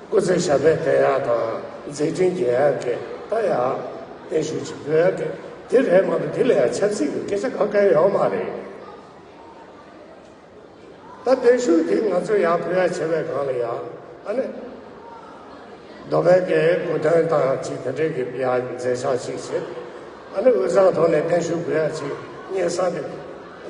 སྐུ་ཚེ་ཞབས་པད་བརྟན་ཡག་དང་མཛད་འཕྲིན་རྒྱས་ཡག་གི་ད་ཡ་བརྟན་བཞུགས་ཅིག་དགོས་ཡག་གི་དེ་རེད་མ་གཏོགས་དེ་ལ་ཡ་ཆབ་སྲིད་ཀྱི་སྐད་ཆ་གང་གང་ཡོད་མ་རེད། ད་བརྟན་བཞུགས་དེ་ང་ཚོ་ཡར་ཕུལ་ཡ་བྱས་པའི་སྒང་ལ་ཡ་ཨ་ནི། མདོ་སྨད་ཀྱི་སྐུ་མདུན་དང་ཅིག་དེ་འདྲས་ཀྱི་ཡ་མཛད་འཆར་ཅིག་བྱེད། ཨ་ནི་དབུས་གཙང་ཐོག་ནས་བརྟན་བཞུགས་ཕུལ་ཡ་ཅིག་སྙན་སེང་དེ་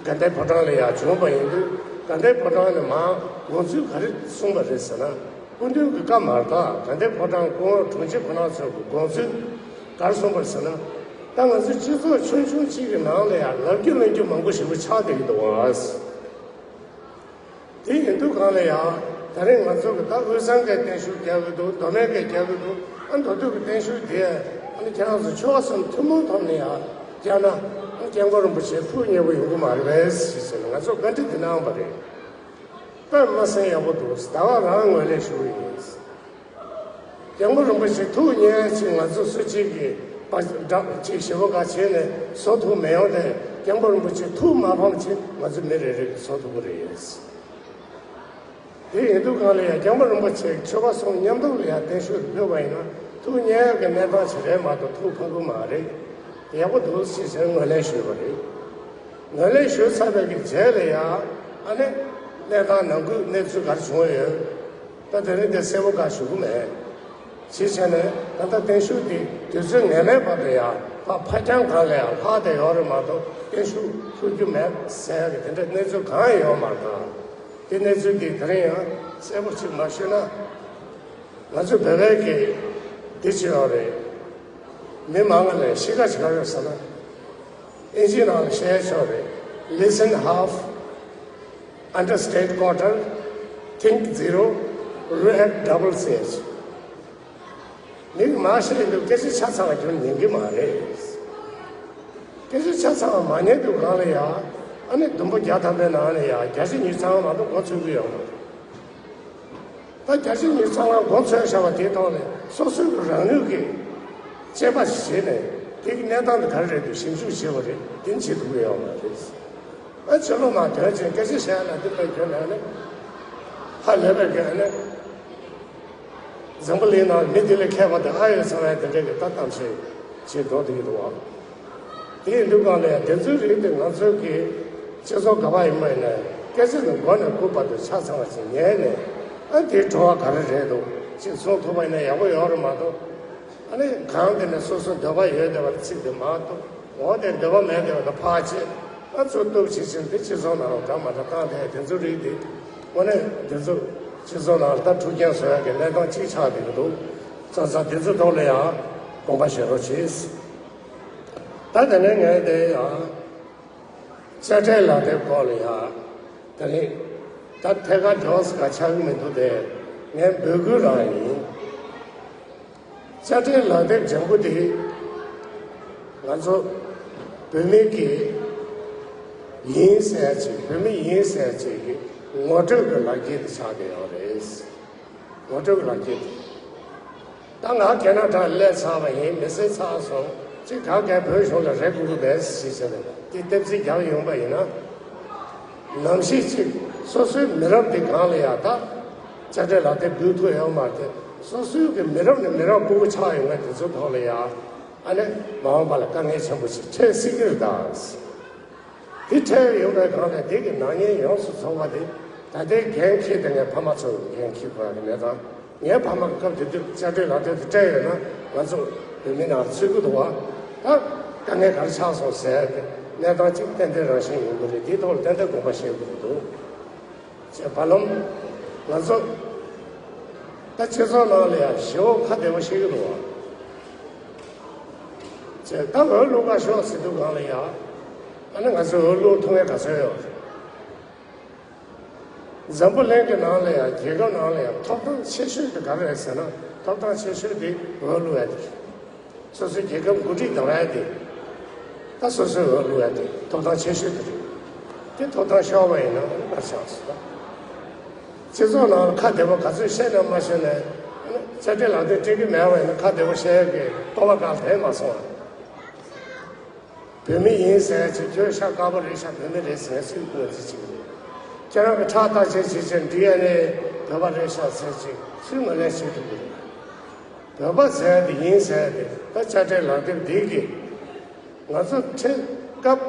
དགའ་ལྡན་ཕོ་བྲང་ལ་ཡ་བྱུང་བ་ཡིན་དུས་དགའ་ལྡན་ཕོ་བྲང་ནས་མར་དགོངས་ཚུལ་ག་རེ་གསུངས་པ་རེད་ཟེར་ན། སྐུ་མདུན་གྱི་བཀའ་མ་གཏོགས་དགའ་ལྡན་ཕོ་བྲང་སྐུ་ངོ་དྲུང་ཆེ་ཁོ་རང་ཚོ་གི་དགོངས་ཚུལ་ག་རེ་གསུངས་པ་རེད་ཟེར་ན། ད་ང་ཚོ་སྤྱི་ཚོགས་ཆུང་ཆུང་གཅིག་གི་ནང་ལ་ཡ་ལབ་རྒྱུ་ལབ་རྒྱུ་མང་པོ་ཞེ་པོ་ཆགས་བསྡད་ཀྱི་འདུག་ཨ། དེ་ཡིན་དུས་གང་ལ་ཡང་ད་རེས་ང་ཚོ་གི་ད་དབུས་གཙང་གི་བརྟན་བཞུགས་རྒྱག་གི་འདུག་མདོ་སྨད་ཀྱི་རྒྱག་གི་འདུག་ཨ་མདོ་སྟོད་ཀྱི་བརྟན་བཞུགས་དེ་ཨ་ནི་ཁྱེད་རང་ཚོ་ཆོལ་ཁ་གསུམ་ཐུན་མོང་ཐོག་ནས་ཡང་བརྒྱབ་ན་ཨ་ནི་སྐྱབས་མགོན་རིན་པོ་ཆེ་ཐུགས་མཉེས་པོ་ཡོང་གི་མ་རེད་པས་ཟེར་ནས་ང་ཚོ་བཀའ་འདྲི་དེ་གནང་བ་རེད། དཔེ་མ་སྲིད་ཡག་པོ་འདུག་ཟླ་བ་རང་ངོས་ལེན་ཞུ་གི་ཡིན། སྐྱབས་མགོན་རིན་པོ་ཆེ་ཐུགས་མཉེས་ཅིག་ང་ཚོ་སུ་གཅིག་གིས་པ་འདྲ་ཅིག་ཞེ་པོ་ག་བྱས་ནས་བཟོ་ཐུབ་མི་ཡོང་སྟེ། སྐྱབས་མགོན་རིན་པོ་ཆེ་ཐུགས་མ་ཕམ་ཅིག་ང་ཚོ་མི་རེ་རེ་གིས་བཟོ་ཐུབ་ཀྱི་རེད། དེ་ཡིན་དུས་གང་ལ་ཡང་སྐྱབས་མགོན་རིན་པོ་ཆེ་ཆོལ་ཁ་གསུམ་མཉམ་དུ་ལ་ཡང་བརྟན་བཞུགས་ཕུལ་བ་ཡིན་ན་ཐུགས་མཉེས་ཀྱི་གནས་སྟངས་ཤིག་རེད་མ་གཏོགས་ཐུགས་ཕམ་གི་མ་རེད། ཡག་པོ་འདུག་ཅེས་ཟེར་ངོས་ལེན་ཞུས་པ་རེད། ངོས་ལེན་ཞུས་ཚར་བའི་གི་རྗེས་ལ་ཡང་ཨ་ནི་གནས་སྟངས་ནང་ཁུལ་གནས་ཚུལ་ག་རེ་བྱུང་ཡོད། ད་དེ་རིང་དེ་གསལ་པོ་ག་ཞུ་གི་མེད། ཅེས་བྱས་ནས་ད་ལྟ་བརྟན་བཞུགས་འདི་དུས་ཚོད་ངེས་མེད་བར་དུ་ཡང་ཕ་ཕ་རྐྱང་གང་ལ་ཡང་ལྷག་བསྡད་ཡོད་རེད་མ་གཏོགས་བརྟན་བཞུགས་ཕུལ་རྒྱུ་མེད་ཟེར་ཡག་གི་དེ་འདྲ་གནས་ཚུལ་གང་ཡང་ཡོད་མ་རེད། ད་དེ་གནས་ཚུལ་འདི་དེ་རིང་ཡང་གསལ་པོ་ཅིག་མ་ཞུས་ན། ང་ཚོ་བོད་པའི་གི་འདི་བྱེད་ཡོད་རེད། མི་མང་ལ་གཤིས་ཀ་ཅིག་ག་རེ་ཟེར་ན། ཨིན་ཇི་ནང་ལ་བཤད་ཆོག་རེད། Listen half, understand quarter, think zero, react double ཟེར། མི་མང་ཤས་འདུག་སྐད་ཆ་ཆ་ཚང་བ་རྒྱུན་ཉན་གི་མ་རེད། སྐད་ཆ་ཆ་ཚང་བ་མ་ཉན་དུས་གང་ལ་ཡ། ཨ་ནི་བདུན་པོ་བརྒྱ་ཐམ་པའི་ནང་ལ་ཡ་བརྒྱ་ཆ་ཉི་ཤུ་ཚང་བ་མ་གཏོགས་མགོ་ཚོད་ཀྱི་ཡོད་མ་རེད། ད་བརྒྱ་ཆ་ཉི་ཤུ་ཚང་བ་མགོ་ཚོད་བཞག་པ་དེའི་ཐོག་ནས་སོ་སོའི་རང་ནུས་ཀྱིས་དཔྱད་པ་ཞིག་བྱས་ནས་དེ་གི་གནས་སྟངས་དེ་ག་རེ་རེད་འདུག་ཞིབ་འཇུག་བྱེད་དགོས་རེད། དེ་བྱེད་ཐུབ་ཀྱི་ཡོད་མ་རེད། ཨ་ཕྱི་ལོགས་ནང་དོན་ཆེན་སྐད་ཆ་བཤད་ན་འདི་ལྟར་གྱོན་ནས་ནི་ཧ་ལས་པའི་གི་ཨ་ནི། འཛམ་བུ་གླིང་ནང་མི་དེ་ལས་མཁས་པ་དེ་ཨ་ཡོད་ཚང་བའི་དེ་འདྲའི་གི་ལྟ་གཏམ་བཤད་བྱེད་འགྲོ་བསྡད་ཀྱི་འདུག་བ། དེ་ཡིན་དུས་གང་ལ་ཡང་དེ་ཚོའི་རིགས་དེ་ང་ཚོའི་གི་སྤྱི་ཚོགས་ག་པར་ཡིན་པ་ཡིན་ན་སྐད་ཆ་ནི་མགོ་ནས་རྐུབ་བར་དུ་ཆ་ཚང་བ་ཞིག་ཉན་ནས། ཨ་དེའི་བྲོ་བ་ག་རེ་རེད་འདུག་ཅེས་གསུང་ཐུབ་པ་ཡིན་ན་ཡག་པོ་ཡོད་རེད་མ་གཏོགས། ཨ་ནི་གང་དེ་ནས་སོ་སོ་འདོད་པ་ཡོད་བསྡད་པ་ཚིག་དེ་མ་གཏོགས། འོ་དེ་འདོད་པ་མེད་བསྡད་པ་དང་ཕར་བྱེད། ཨ་ཚོ་སྟོབས་ཆེ་ཆེན་དེ་སྤྱི་ཚོགས་ནང་ལ་འདྲ་མ་འདྲ་བཏང་དེ་དེ་ཚོ་རིགས་དེ། དངོས་གནས་དེ་ཚོ་སྤྱི་ཚོགས་ནང་ལ་ད་འཁྲུག་རྐྱེན་བཟོ་ཡག་གི་གནས་སྟངས་གཅིག་ཆགས་བསྡད་ཀྱི་འདུག་ཙང་ཙང་དེ་ཚོ་ཐོག་ལ་ཡང་དགོངས་པ་བཞེས་རོགས་བྱེད། ད་དེ་ནས་ངས་དེ་ཡང་དཔྱ་ཁྲལ་ལག་དེབ་སྐོར་ལ་ཡང་དེ་རིང་ད་ཐད་ཀར་འགྲོ་ས་ག་ཆགས་ཀྱི་མི་འདུག་དེ་ངས་འབོད་སྐུལ་རང་ཡིན། དཔྱ་ཁྲལ་ལག་དེབ་ལྗང་གུ་དེ་ང་ཚོ་བོད་མི་གི་ཡིན་ཟེར་ཅིག་བོད་མི་ཡིན་ཟེར་ཅིག་གི་ངོ་སྤྲོད་ཀྱི་ལག་འཁྱེར་དེ་ཆགས་བསྡད་ཡོད་རེད། ངོ་སྤྲོད་ཀྱི་ལག་འཁྱེར་དེ། ད་ང་ཁེ་ན་ཌ་སླེབས་ཚར་བ་ཡིན། མི་སེར་ཚར་སོང་། ཅིག་ག་གེ་བོད་གཞུང་ལ་རེ་དགོས་ཀྱི་མེད་ཟེར་བྱས་ནས་དེ་ལྟེབ་རྩིས་རྒྱག་ཡོང་པ་ཡིན་ན། ནམ་ཞིག་ཅིག་སོ་སོའི་མི་རབས་འདི་སྒང་ལ་ཡ་ད་དཔྱ་ཁྲལ་ལག་དེབ་བསྡུ་ཐུབ་ཡོད་མ་རེད། སོ་སོའི་གི་མི་རབས་ནས་མི་རབས་སྤུ་གུ་ཆགས་ཡོང་བའི་དེ་ཚོའི་ཐོག་ལ་ཡ་ཨ་ནི་མ་འོངས་པ་ལ་དཀའ་ངལ་ཆེན་པོ་ཞིག་འཕྲད་སྲིད་ཀྱི་རེད་ད། དེ་འཕྲད་ཡོང་བའི་སྒང་ལ་དེ་གི་ནག་ཉེས་ཡོངས་སུ་རྫོགས་པ་དེ་ད་ལྟའི་འགན་འཁྱེར་དེ་ངས་ཕ་མ་ཚོར་འགན་འཁྱེར་དགོས་ཡ་གི་མེད་དང་། ངའི་ཕ་མ་སྐབས་དེ་དུས་དཔྱ་ཁྲལ་ལག་དེབ་དེ་སྤྲད་ཡོད་ན་ང་ཚོ་བོད་མི་ནང་ཚུད་ཀྱི་འདུག་བ། ད་དཀའ་ངལ་ག་རེ་ཆགས་སོང་ཟེར་ཏེ་གནས་སྟངས་གཅིག་ཏན་ཏན་རང་བཞིན་ཡོང་གི་རེད། དེའི་ཐོག་ལ་ཏན་ཏན་དགོངས་པ་བཞེས་དགོས་ཀྱི་འདུག་ཅེས་བར་ལམ་ང་ཚོ་ད་སྤྱི་ཚོགས་ནང་ལ་ཡང་ཞེ་པོ་ཁ་བདེ་པོ་བཤད་ཀྱི་འདུག་བ། ཅེས་ད་འོས་བླུག་ག་ཤོག་ཟེར་དུས་སྒང་ལ་ཡང་ཨ་ནི་ང་ཚོས་འོས་བླུག་ཐུབ་མཁན་ག་ཚོད་ཡོད་རེད། འཛམ་བུ་གླིང་གི་ནང་ལ་ཡང་རྒྱལ་ཁབ་ནང་ལ་ཡང་ཐོབ་ཐང་ཆེ་ཤོས་དེ་ག་རེ་རེད་ཟེར་ན། ཐོབ་ཐང་ཆེ་ཤོས་དེ་འོས་བླུག་ཡ་དེ་རེད། སོ་སོའི་རྒྱལ་ཁབ་འགོ་ཁྲིད་གདམ་ཡ་དེ་ད་སོ་སོའི་འོས་བླུག་ཡ་དེ་ཐོབ་ཐང་ཆེ་ཤོས་དེ་རེད། དེ་ཐོབ་ཐང་ཤོར་བ་ཡིན་ན་ཨ་ནི་ག་རེ་ཆགས་སོང་ད། སྤྱི་ཚོགས་ནང་ལ་ཁ་བདེ་པོ་ག་ཚོད་བཤད་ན་མ་བཤད་ན་ཨ་ནི་དཔྱ་ཁྲལ་ལག་དེབ་སྤྲད་ཀྱི་མེད་པ་ཡིན་ན་ཁ་བདེ་པོ་བཤད་ཡ་གི་སྤོབས་པ་གང་ལྡན་མ་སོང་བ། བོད་མི་ཡིན་ཟེར་ཅིག་ཁྱོད་ཤ་དཀར་པོ་རེད་ཤག་བོད་མི་རེད་ཟེར་སུས་ངོས་འཛིན་བྱེད་ཀྱི་རེད། ཁྱེད་རང་གི་ཁྲག་བརྟག་དཔྱད་བྱེད་ཆེད་ཌི་ཨེན་ཨེ་བོད་པ་རེད་ཤག་ཟེར་ཅིག་སུས་ངོས་ལེན་བྱེད་ཐུབ་ཀྱི་རེད། བོད་པ་ཟེར་དེ་ཡིན་ཟེར་དེ་ད་དཔྱ་ཁྲལ་ལག་དེབ་འདི་གིས་ང་ཚོ་ཁྲལ་སྐབས་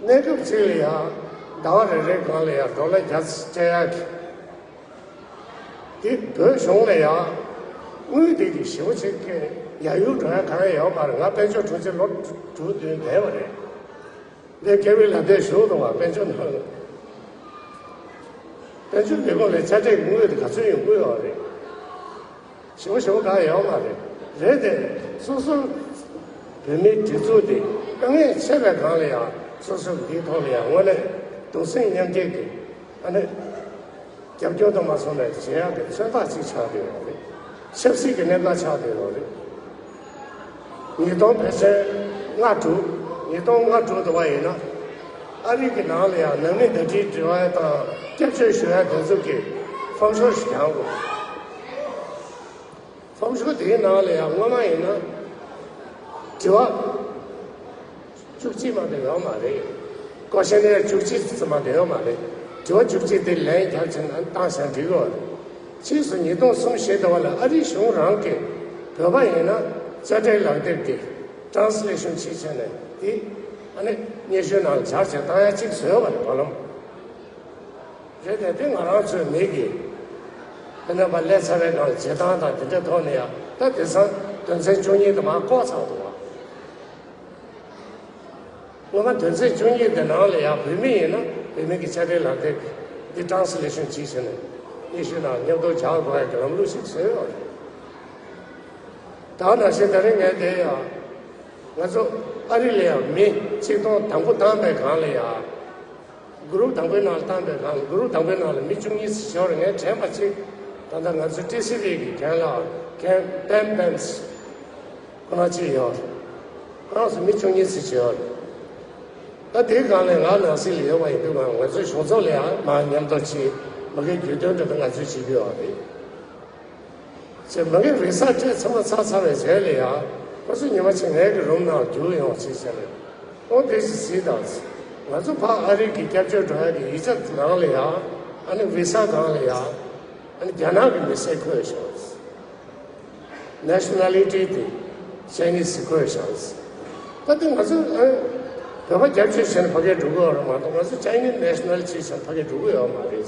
གནས་སྐབས་གཅིག་ལ་ཡང་ཟླ་བ་རེ་རེའི་སྒང་ལ་ཡང་ཌོ་ལར་བརྒྱ་སྤྲད་ཡག་གི་དེ་བོད་གཞུང་ལ་ཡང་དངུལ་དེ་གི་ཞེ་པོ་ཅིག་གི་ཡར་ཡུར་འགྲོ་ཡ་གང་ཡང་ཡོད་མ་རེད། ང་དཔལ་འབྱོར་དྲུང་ཆེ་ལོ་དྲུག་བདུན་བསྡད་པ་རེད། འདི་སྐད་འབོད་ལ་བསྡད་བཞུགས་འདུག་བ། དཔལ་འབྱོར་ནང་དཔལ་འབྱོར་ལས་ཁུངས་ལ་དཔྱ་ཁྲལ་གྱི་དངུལ་དེ་ག་ཚོད་ཡོང་གི་ཡོད་རེད། ཞེ་པོ་ཞེ་པོ་གང་ཡང་ཡོད་མ་རེད། རེད་དེ་སོ་སོ་བོད་མིའི་སྒྲིག་འཛུགས་དེ་དཀའ་ངལ་ཆེ་བའི་སྒང་ལ་ཡང་སོ་སོ་འདིའི་ཐོག་ལ་ཡང་དངོས་གནས་གདུང་སེམས་མཉམ་སྐྱེད་ཀྱི་ཨ་ནི། རྒྱབ་སྐྱོར་དུ་མ་སོང་བའི་བྱེད་ཡག་གི་མཚོན་རྟགས་གཅིག་ཆགས་བསྡད་ཡོད་རེད། ཆབ་སྲིད་ཀྱི་གནད་འགག་ཆགས་བསྡད་ཡོད་རེད། ཉིས་སྟོང་ཕལ་ཆེར་ལྔ་དྲུག་ཉིས་སྟོང་ལྔ་དྲུག་དུ་བ་ཡིན་ན། ཨ་རི་གི་ནང་ལ་ཡང་ནང་མི་ཟླ་སྒྲིལ་འབྲེལ་བ་དང་སྐྱབས་བཅོལ་ཞུ་ཡག་དེ་ཚོ་གི་ཕོམ་ཤོག་ཞིག་རྒྱག་དགོས། ཚོགས་ཞུགས་དེའི་ནང་ལ་ཡང་སྔོན་མ་ཡིན་ན་དྲི་བ་བཅུ་གཅིག་མ་གཏོགས་ཡོད་མ་རེད། ཀོ་ཤེ་ནེར་བཅུ་གཅིག་ཙམ་མ་གཏོགས་ཡོད་མ་རེད། དྲི་བ་བཅུ་གཅིག་དེ་ལན་རྒྱབ་བྱས་ན་བཏང་ཤག་འགྲིག་གི་རེད། ཕྱིས་སུ་ཉིས་སྟོང་གསུམ་བཞི་ཟླ་བ་ལ་ཨ་རིའི་གཞུང་རང་གིས་བོད་པ་ཡིན་ན་དཔྱ་ཁྲལ་ལག་དེབ་དེ་ཊེ་རན་སི་ལེ་ཤོན་བྱེད་བྱས་ནས་དེ་ཨ་ནི་སྙན་ཞུའི་ནང་ལ་སྦྱར་བྱས་བཏང་ཡ་གཅིག་བཟོས་པ་རེད། བར་ལམ་རེད་དེ། དེ་ང་རང་ཚོའི་མི་གིས་དཔེར་ན་ཕར་སླེབས་ཚར་བའི་ནང་ལ་བྱེད་སྟངས་དང་དེ་འདྲའི་ཐོག་ནས་ཡང་ད་དེང་སང་དོན་ཚན་བཅུ་གཉིས་དེ་མར་བཀོག་ཚར་འདུག་བ། སྔོན་མ་དོན་ཚན་བཅུ་གཉིས་དེ་ནང་ལ་ཡང་བོད་མི་ཡིན་ན་བོད་མི་གི་དཔྱ་ཁྲལ་ལག་དེབ་འདི་ཊེ་རན་སི་ལེ་ཤོན་བྱས་བྱས་ནས་སྙན་ཞུ་ནང་མཉམ་དུ་སྦྱར་དགོས་ཡ་གི་ལམ་ལུགས་ཤིག་བཟོས་ཡོད་རེད། ད་ནང་བཞིན་ད་རིང་ངས་དེ་ཡང་ང་ཚོ་ཨ་རི་ལ་ཡང་མི་གཅིག་སྟོང་དང་པོ་བཏང་པའི་སྒང་ལ་ཡང་། གུ་རུབ་དང་པོའི་ནང་ལ་བཏང་པའི་སྒང་ལ་གུ་རུབ་དང་པོའི་ནང་ལ་མི་བཅུ་གཉིས་ཙམ་ཡོད་རེད། ངས་དྲན་པ་གཅིག་ད་ལྟ་ང་ཚོའི་ཊི་སི་ཝི་གི་རྒན་ལགས་རྒན་པེམ་པེམ་ཁོ་རང་གཅིག་ཡོད་རེད། ཁོ་རང་ཚོ་མི་བཅུ་གཉིས་ཙམ་ཡོད་རེད། ད་དེའི་སྒང་ལ་ང་ནང་སྲིད་ལ་ཡོད་པ་ཡིན་དུས་ང་ང་ཚོའི་གཞུང་ཚབ་ལ་ཡང་མར་མཉམ་དུ་ཅིག་མ་གི་རྒྱུས་སྟོན་འདྲ་ད་ང་ཚོས་བྱེད་ཀྱི་ཡོད་རེད། ཅེས་མ་གི་བི་ས་སྤྲད་ཚང་མ་ཚར་ཚར་བའི་རྗེས་ལ་ཡང་ཁོ་ཚོ་ཉི་མ་གཅིག་ངའི་གི་རུམ་ནང་རྒྱུགས་ཡོང་ཅེས་བྱས་ནས། ཨོ་དེ་ཅི་སྲིད་དང་། ང་ཚོ་ཕར་ཨ་རི་གི་སྐྱབས་བཅོལ་འགྲོ་ཡ་གི་ཡིག་ཆ་ནང་ལ་ཡང་ཨ་ནི་བི་ས་སྒང་ལ་ཡང་ཨ་ནི་རྒྱ་ནག་གི་མི་སེར་བཀོད་ཤག་ནེ་ཤ་ནལ་ཊི་དེ་ཅའི་ནིས་བཀོད་ཤག་ད་དེ་ང་ཚོ་ཨ་བོད་པ་སྐྱབས་བཅོལ་བྱས་ནས་ཕ་གིར་འགྲོ་གི་ཡོད་རེད་མ་གཏོགས་ང་ཚོ་ཅའི་ནིས་ནེ་ཤ་ནལ་ཊི་བྱས་ནས་ཕ་གིར་འགྲོ་གི་ཡོད་མ་རེད།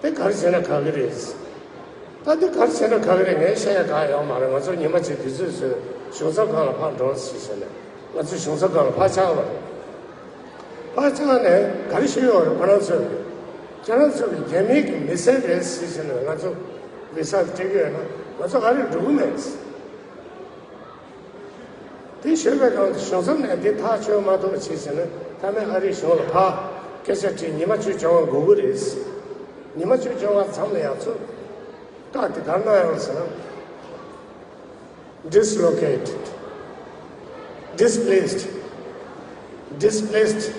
དེ་ག་རེ་བྱས་ན་དགའ་གི་རེད། ད་འདི་ག་རེ་བྱས་ན་དགའ་གི་རེད། ངས་བཤད་ཡ་གང་ཡོད་མ་རེད། ང་ཚོ་ཉི་མ་གཅིག་དུས་ཚོད་བཟོས་གཞུང་ཚབ་སྒང་ལ་ཕར་འགྲོ་ཟེར་བྱས་ནས་ང་ཚོ་གཞུང་ཚབ་སྒང་ལ་ཕར་བཅར་བ་རེད། ཕར་བཅར་ནས་ག་རེ་ཞུས་ཡོད་རེད། ཁོ་རང་ཚོས་ཁྱེད་རང་ཚོ་གི་རྒྱ་མི་གི་མི་སེར་རེད་ཟེར་བྱས་ནས་ང་ཚོ་བི་ས་སྤྲད་ཀྱི་ཡོད་ན་ང་ཚོ་ཨ་རིར་འགྲོ་གི་མེད། དེ་ཞུས་པའི་སྒང་དུ་གཞུང་ཚབ་ནས་དེ་ཐག་ཆོད་མ་ཐུབ་པ་བྱས་ཟིན་ན་མཐའ་མའི་ཨ་རིའི་གཞུང་ལ་ཕར་སྐད་ཆ་དྲིས། ཉི་མ་བཅུ་བྱུང་བ་འགོར་གི་རེད། ཉི་མ་བཅུ་བྱུང་བ་མཚམས་ལ་ཡང་ཚུར་བཀག་དེ་ག་རེ་གནང་ཡོད་ཟེར་ན། dislocated, displaced, displaced.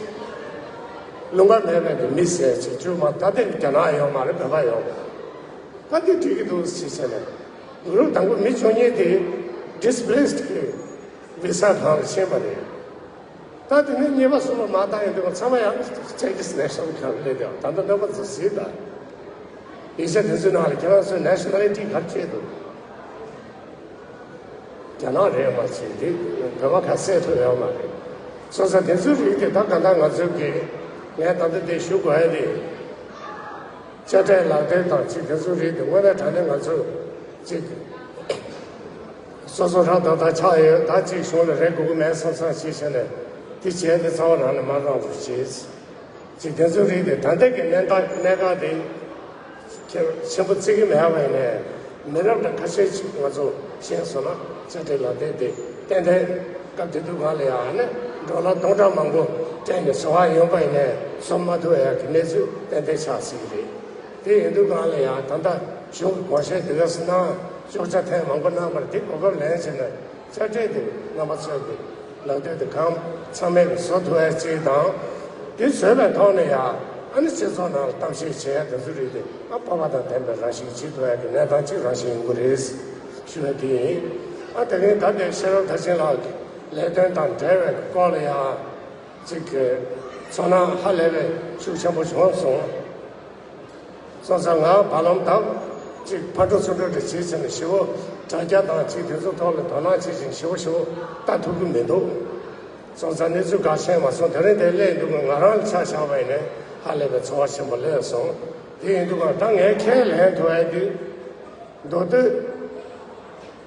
ལུང་པ་མེད་པའི་མི་ཟེར་ཅིག་བཅུ་མ་ད་ལྟ་རྒྱ་ནག་ཡོད་མ་རེད། བོད་པ་ཡོད་མ་རེད། ད་འདི་འགྲིག་གི་འདུག་ཟེར་བྱས་ནས་གུ་རུབ་དང་པོ་མི་བཅུ་གཉིས་དེ་displaced གི་བི་ས་སྒང་ལ་ཕྱིན་པ་རེད། ད་དེ་ནས་གཉིས་པ་གསུམ་པ་མར་བཏང་ཡོང་དུས་ཚང་མ་ཡང་ཅའི་ནིས་ནེ་ཤ་ནལ་ཊི་སྒང་སླེབས་ཡོད། ད་ལྟ་རྣམ་པ་ཚོ་གཟིགས་དང་། ཡིག་ཆ་དེ་ཚོའི་ནང་ལ་ཁྱེད་རང་ཚོའི་ནེ་ཤ་ནལ་ཊི་ག་རེ་བྱས་འདུག་རྒྱ་ནག་རེད་མ་ཟད་དེ་བོད་པ་ག་གསལ་ཐུབ་ཡོད་མ་རེད། སོང་ཙང་དེ་ཚོའི་རིགས་དེ་ད་ག་འདྲ་ང་ཚོ་གིས་ངས་ད་ལྟ་དེ་ཞུ་དགོས་ཡ་དེ། དཔྱ་ཁྲལ་ལག་དེབ་དང་ཅིག་དེ་ཚོའི་རིགས་དེ་དངོས་གནས་དྲང་གནས་ང་ཚོ་ཅིག་སོ་སོ་རང་ད་ལྟ་ཆགས་ཡོད། ད་ཅིག་གཞུང་ལ་རེ་དགོས་ཀྱི་མེད་བསམ་བསམ་ཞིག་བྱས་ནས་དེ་བྱས་ཏེ་རྩ་བ་རང་ནས་མ་གནང་རོགས་བྱེད། ཅིག་དེ་ཚོའི་རིགས་དེ་ད་ལྟ་གི་གནས་སྟངས་གནད་འགག་དེ་ཁྱེད་ཆེན་པོ་བརྩི་གི་མེད་པ་ཡིན་ནའི་མི་རབས་ལ་ཁ་ཤས་ཅིག་ང་ཚོ་ཤེས་སོང་ན་དཔྱ་ཁྲལ་ལག་དེབ་དེ་ཏན་ཏན་སྐབས་དེ་དུས་སྒང་ལ་ཡང་ནི་ཌོ་ལར་སྟོང་ཕྲག་མང་པོ་སྤྲད་ནས་བཟོ་བ་ཡོང་པ་ཡིན་ནའི་བཟོ་མ་ཐུབ་ཡག་གི་གནས་ཚུལ་ཏན་ཏན་ཆགས་སྲིད་ཀྱི་རེད། དེ་ཡིན་དུས་སྒང་ལ་ཡང་ད་ལྟ་གཞུང་གི་དགོངས་བཞེས་དེ་ག་སེ་གནང་ཅོག་ཆ་ཐེངས་མང་པོ་གནང་བར་དེ་གོ་སྐབས་ལེན་བྱས་ནས་དཔྱ་ཁྲལ་དེ་རྣམ་པ་ཚོས་ཀྱི་ལག་དེབ་དེ་གང་ཚང་མས་ཀྱི་བཟོ་ཐུབ་ཡ་གཅིག་དང་། དེ་བཟོས་པའི་ཐོག་ནས་ཡང་ཨ་ནི་སྤྱི་ཚོགས་ནང་ལ་གཏམ་བཤད་བྱེད་ཡ་དེ་ཚོ་རིགས་དེ་ཨ་སྤོབས་པ་དང་ལྡན་པའི་རང་བཞིན་བྱེད་ཐུབ་ཡ་གི་གནས་སྟངས་གཅིག་རང་བཞིན་ཡོང་གི་རེད་ཞུ་ཡ་དེ་ཡིན། ཨ་དེ་རིང་ད་ལྟའི་ཤེས་རབ་མཐར་ཕྱིན་ལགས་ཀྱི་ལས་དོན་དང་འབྲེལ་བའི་སྐོར་ལ་ཡང་ཅིག་གི་ཚོར་སྣང་ཧ་ལས་པའི་ཤུགས་ཆེན་པོ་བྱུང་སོང་། སོང་ཙང་ང་བར་ལམ་དང་ཅིག་ཕར་འགྲོ་ཚུར་འགྲོ་འདྲ་བྱེད་ཟིན་ནས་ཞེ་པོ་དྲ་རྒྱ་དང་ཅིག་དེ་ཚོ་ཐོག་ལ་དོ་སྣང་བྱེད་བཞིན་ཞེ་པོ་ཞེ་པོ་ལྟ་ཐུབ་ཀྱི་མི་འདུག་སོང་ཙང་གནས་ཚུལ་འགའ་ཤེས་མ་སོང་། དེ་རིང་དེ་སླེབས་འདུག་གི་ང་རང་ལ་ཆ་བཞག་པ་ཡིན་ནའི་ཧ་ལས་པའི་ཚོར་བ་ཆེན་པོ་སླེབས་སོང་། དེ་ཡིན་དུས་གང་ད་ངས་ཁས་ལེན་ཐུབ་ཡ་དེ། མདོ་སྟོད་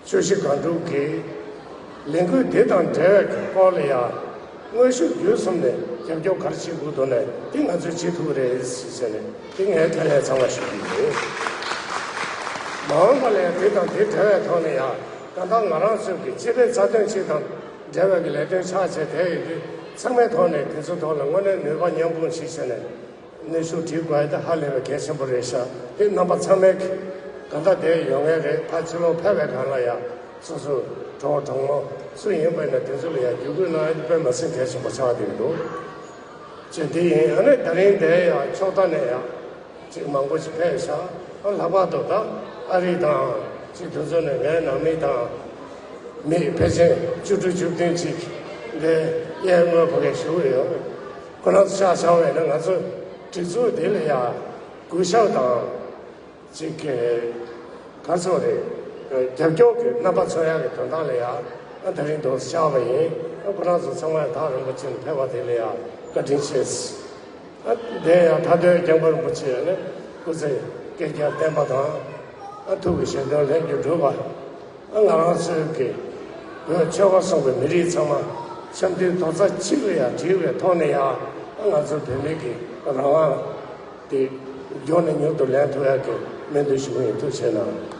ཆུ་བཞི་སྒང་དྲུག་གི་ལས་འགུལ་འདི་དང་འབྲེལ་བའི་སྐོར་ལ་ཡང་དངོས་ཤུགས་བརྒྱུད་གསུམ་ནས་རྒྱབ་སྐྱོར་ག་རེ་བྱེད་དགོས་འདུག་ནས་འདི་ང་ཚོས་བྱེད་ཐུབ་ཀྱི་རེད་ཟེར་ནས་འདི་ངས་ཁས་ལེན་ཚང་མ་ཞུ་གི་ཡོད། མ་འོངས་པ་ལ་ཡང་འདི་དང་འདི་འབྲེལ་བའི་ཐོག་ནས་ཡང་གང་ལྟར་ང་རང་ཚོའི་གི་སྤྱི་པའི་རྩ་དོན་ཅིག་དང་འབྲེལ་བའི་གི་ལས་དོན་ཆགས་བྱས་བསྡད་ཡོད་དུས་ཚང་མའི་ཐོག་ནས་དེ་ཚོའི་ཐོག་ལ་དངོས་གནས་ནུས་པ་མཉམ་སྤུངས་ཤིག་བྱས་ནས། གནོན་ཤུགས་སྒྲིལ་དགོས་ཡ་དེ་ཧ་ལས་པའི་གལ་ཆེན་པོ་རེད་ཤག་དེ་རྣམ་པ་ཚང་མས་གང་ལྟར་བསྡད་ཡོད་ངེས་རེད། ཕར་ཕྱི་ལོགས་ཕེབས་པའི་སྒང་ལ་ཡང་སོ་སོའི་གྲོགས་གྲོགས་མོ་སུ་ཡིན་པ་ཡིན་ན་དེ་ཚོ་ལ་ཡང་བརྒྱུད་སྐུལ་གནང་ཡ་དེ་དཔེ་མ་ཟད་གལ་ཆེན་པོ་ཆགས་བསྡད་འདུག་ཅེས་འདི་ཡིན། ཨ་ནི་ད་རིང་འདིར་ཡང་ཕྱོགས་མཐའ་ནས་ཡང་ཅིག་མང་པོ་ཞིག་ཕེབས་ཤག་ཨ་ལྷག་པར་དུ་ད་ཨ་རི་དང་ ཅིག་དུས་ཚོད་ནས་ངའི་ནང་མི་དང་མི་ཕལ་ཆེར་བཅུ་དྲུག་བཅུ་བདུན་ཅིག་འདི་གཡས་སྔོན་ཕ་གིར་བཞུགས་ཡོད། ཁོ་རང་ཚོ་ཆ་བཞག་པ་ཡིན་ན་ང་ཚོ་སྒྲིག་འཛུགས་འདི་ལ་ཡ་གུས་ཞབས་དང་ཅིག་ག་ཚོད་རེད། རྒྱབ་སྐྱོར་གྱི་རྣམ་པ་མཚོན་ཡག་གི་དོན་དག་ལ་ཡ་ཨ་དེ་རིང་འདུག་སེ་བཅར་བ་ཡིན། ཨ་ཁོ་རང་ཚོ་ཚང་མ་ཐག་རིང་པོ་ཕྱིན་ཕེབས་པ་དེ་ལ་ཡ་བཀའ་དྲིན་ཆེ། ཨ་དེ་ཡང་ཐར་འདོད་རྒྱལ་པོ་རིན་པོ་ཆེ་ནི་སྐུ་ཚེ་བསྐལ་བརྒྱར་བརྟན་པ་དང་། ཨ་ཐུགས་ཀྱི་བཞེད་དོན་ལྷུན་གྱིས་གྲུབ་པ། ཨ་ང་རང་ཚོའི་གི་བོད་ཆོལ་ཁ་གསུམ་གྱི་མི་རིགས་ཚང་མ་འཆམ་མཐུན་རྡོག་རྩ་གཅིག་ལ་ཡང་སྒྲིལ་བའི་ཐོག་ནས་ཡང་ཨ་ང་ཚོ་བོད་མི་གི་རང་དབང་དེ་མགྱོགས་ནས་མྱུར་དུ་ལེན་ཐུབ་ཡག་གི་སྨོན་འདུན་ཞུ་གི་ཡིན། ཐུགས་རྗེ་གནང་།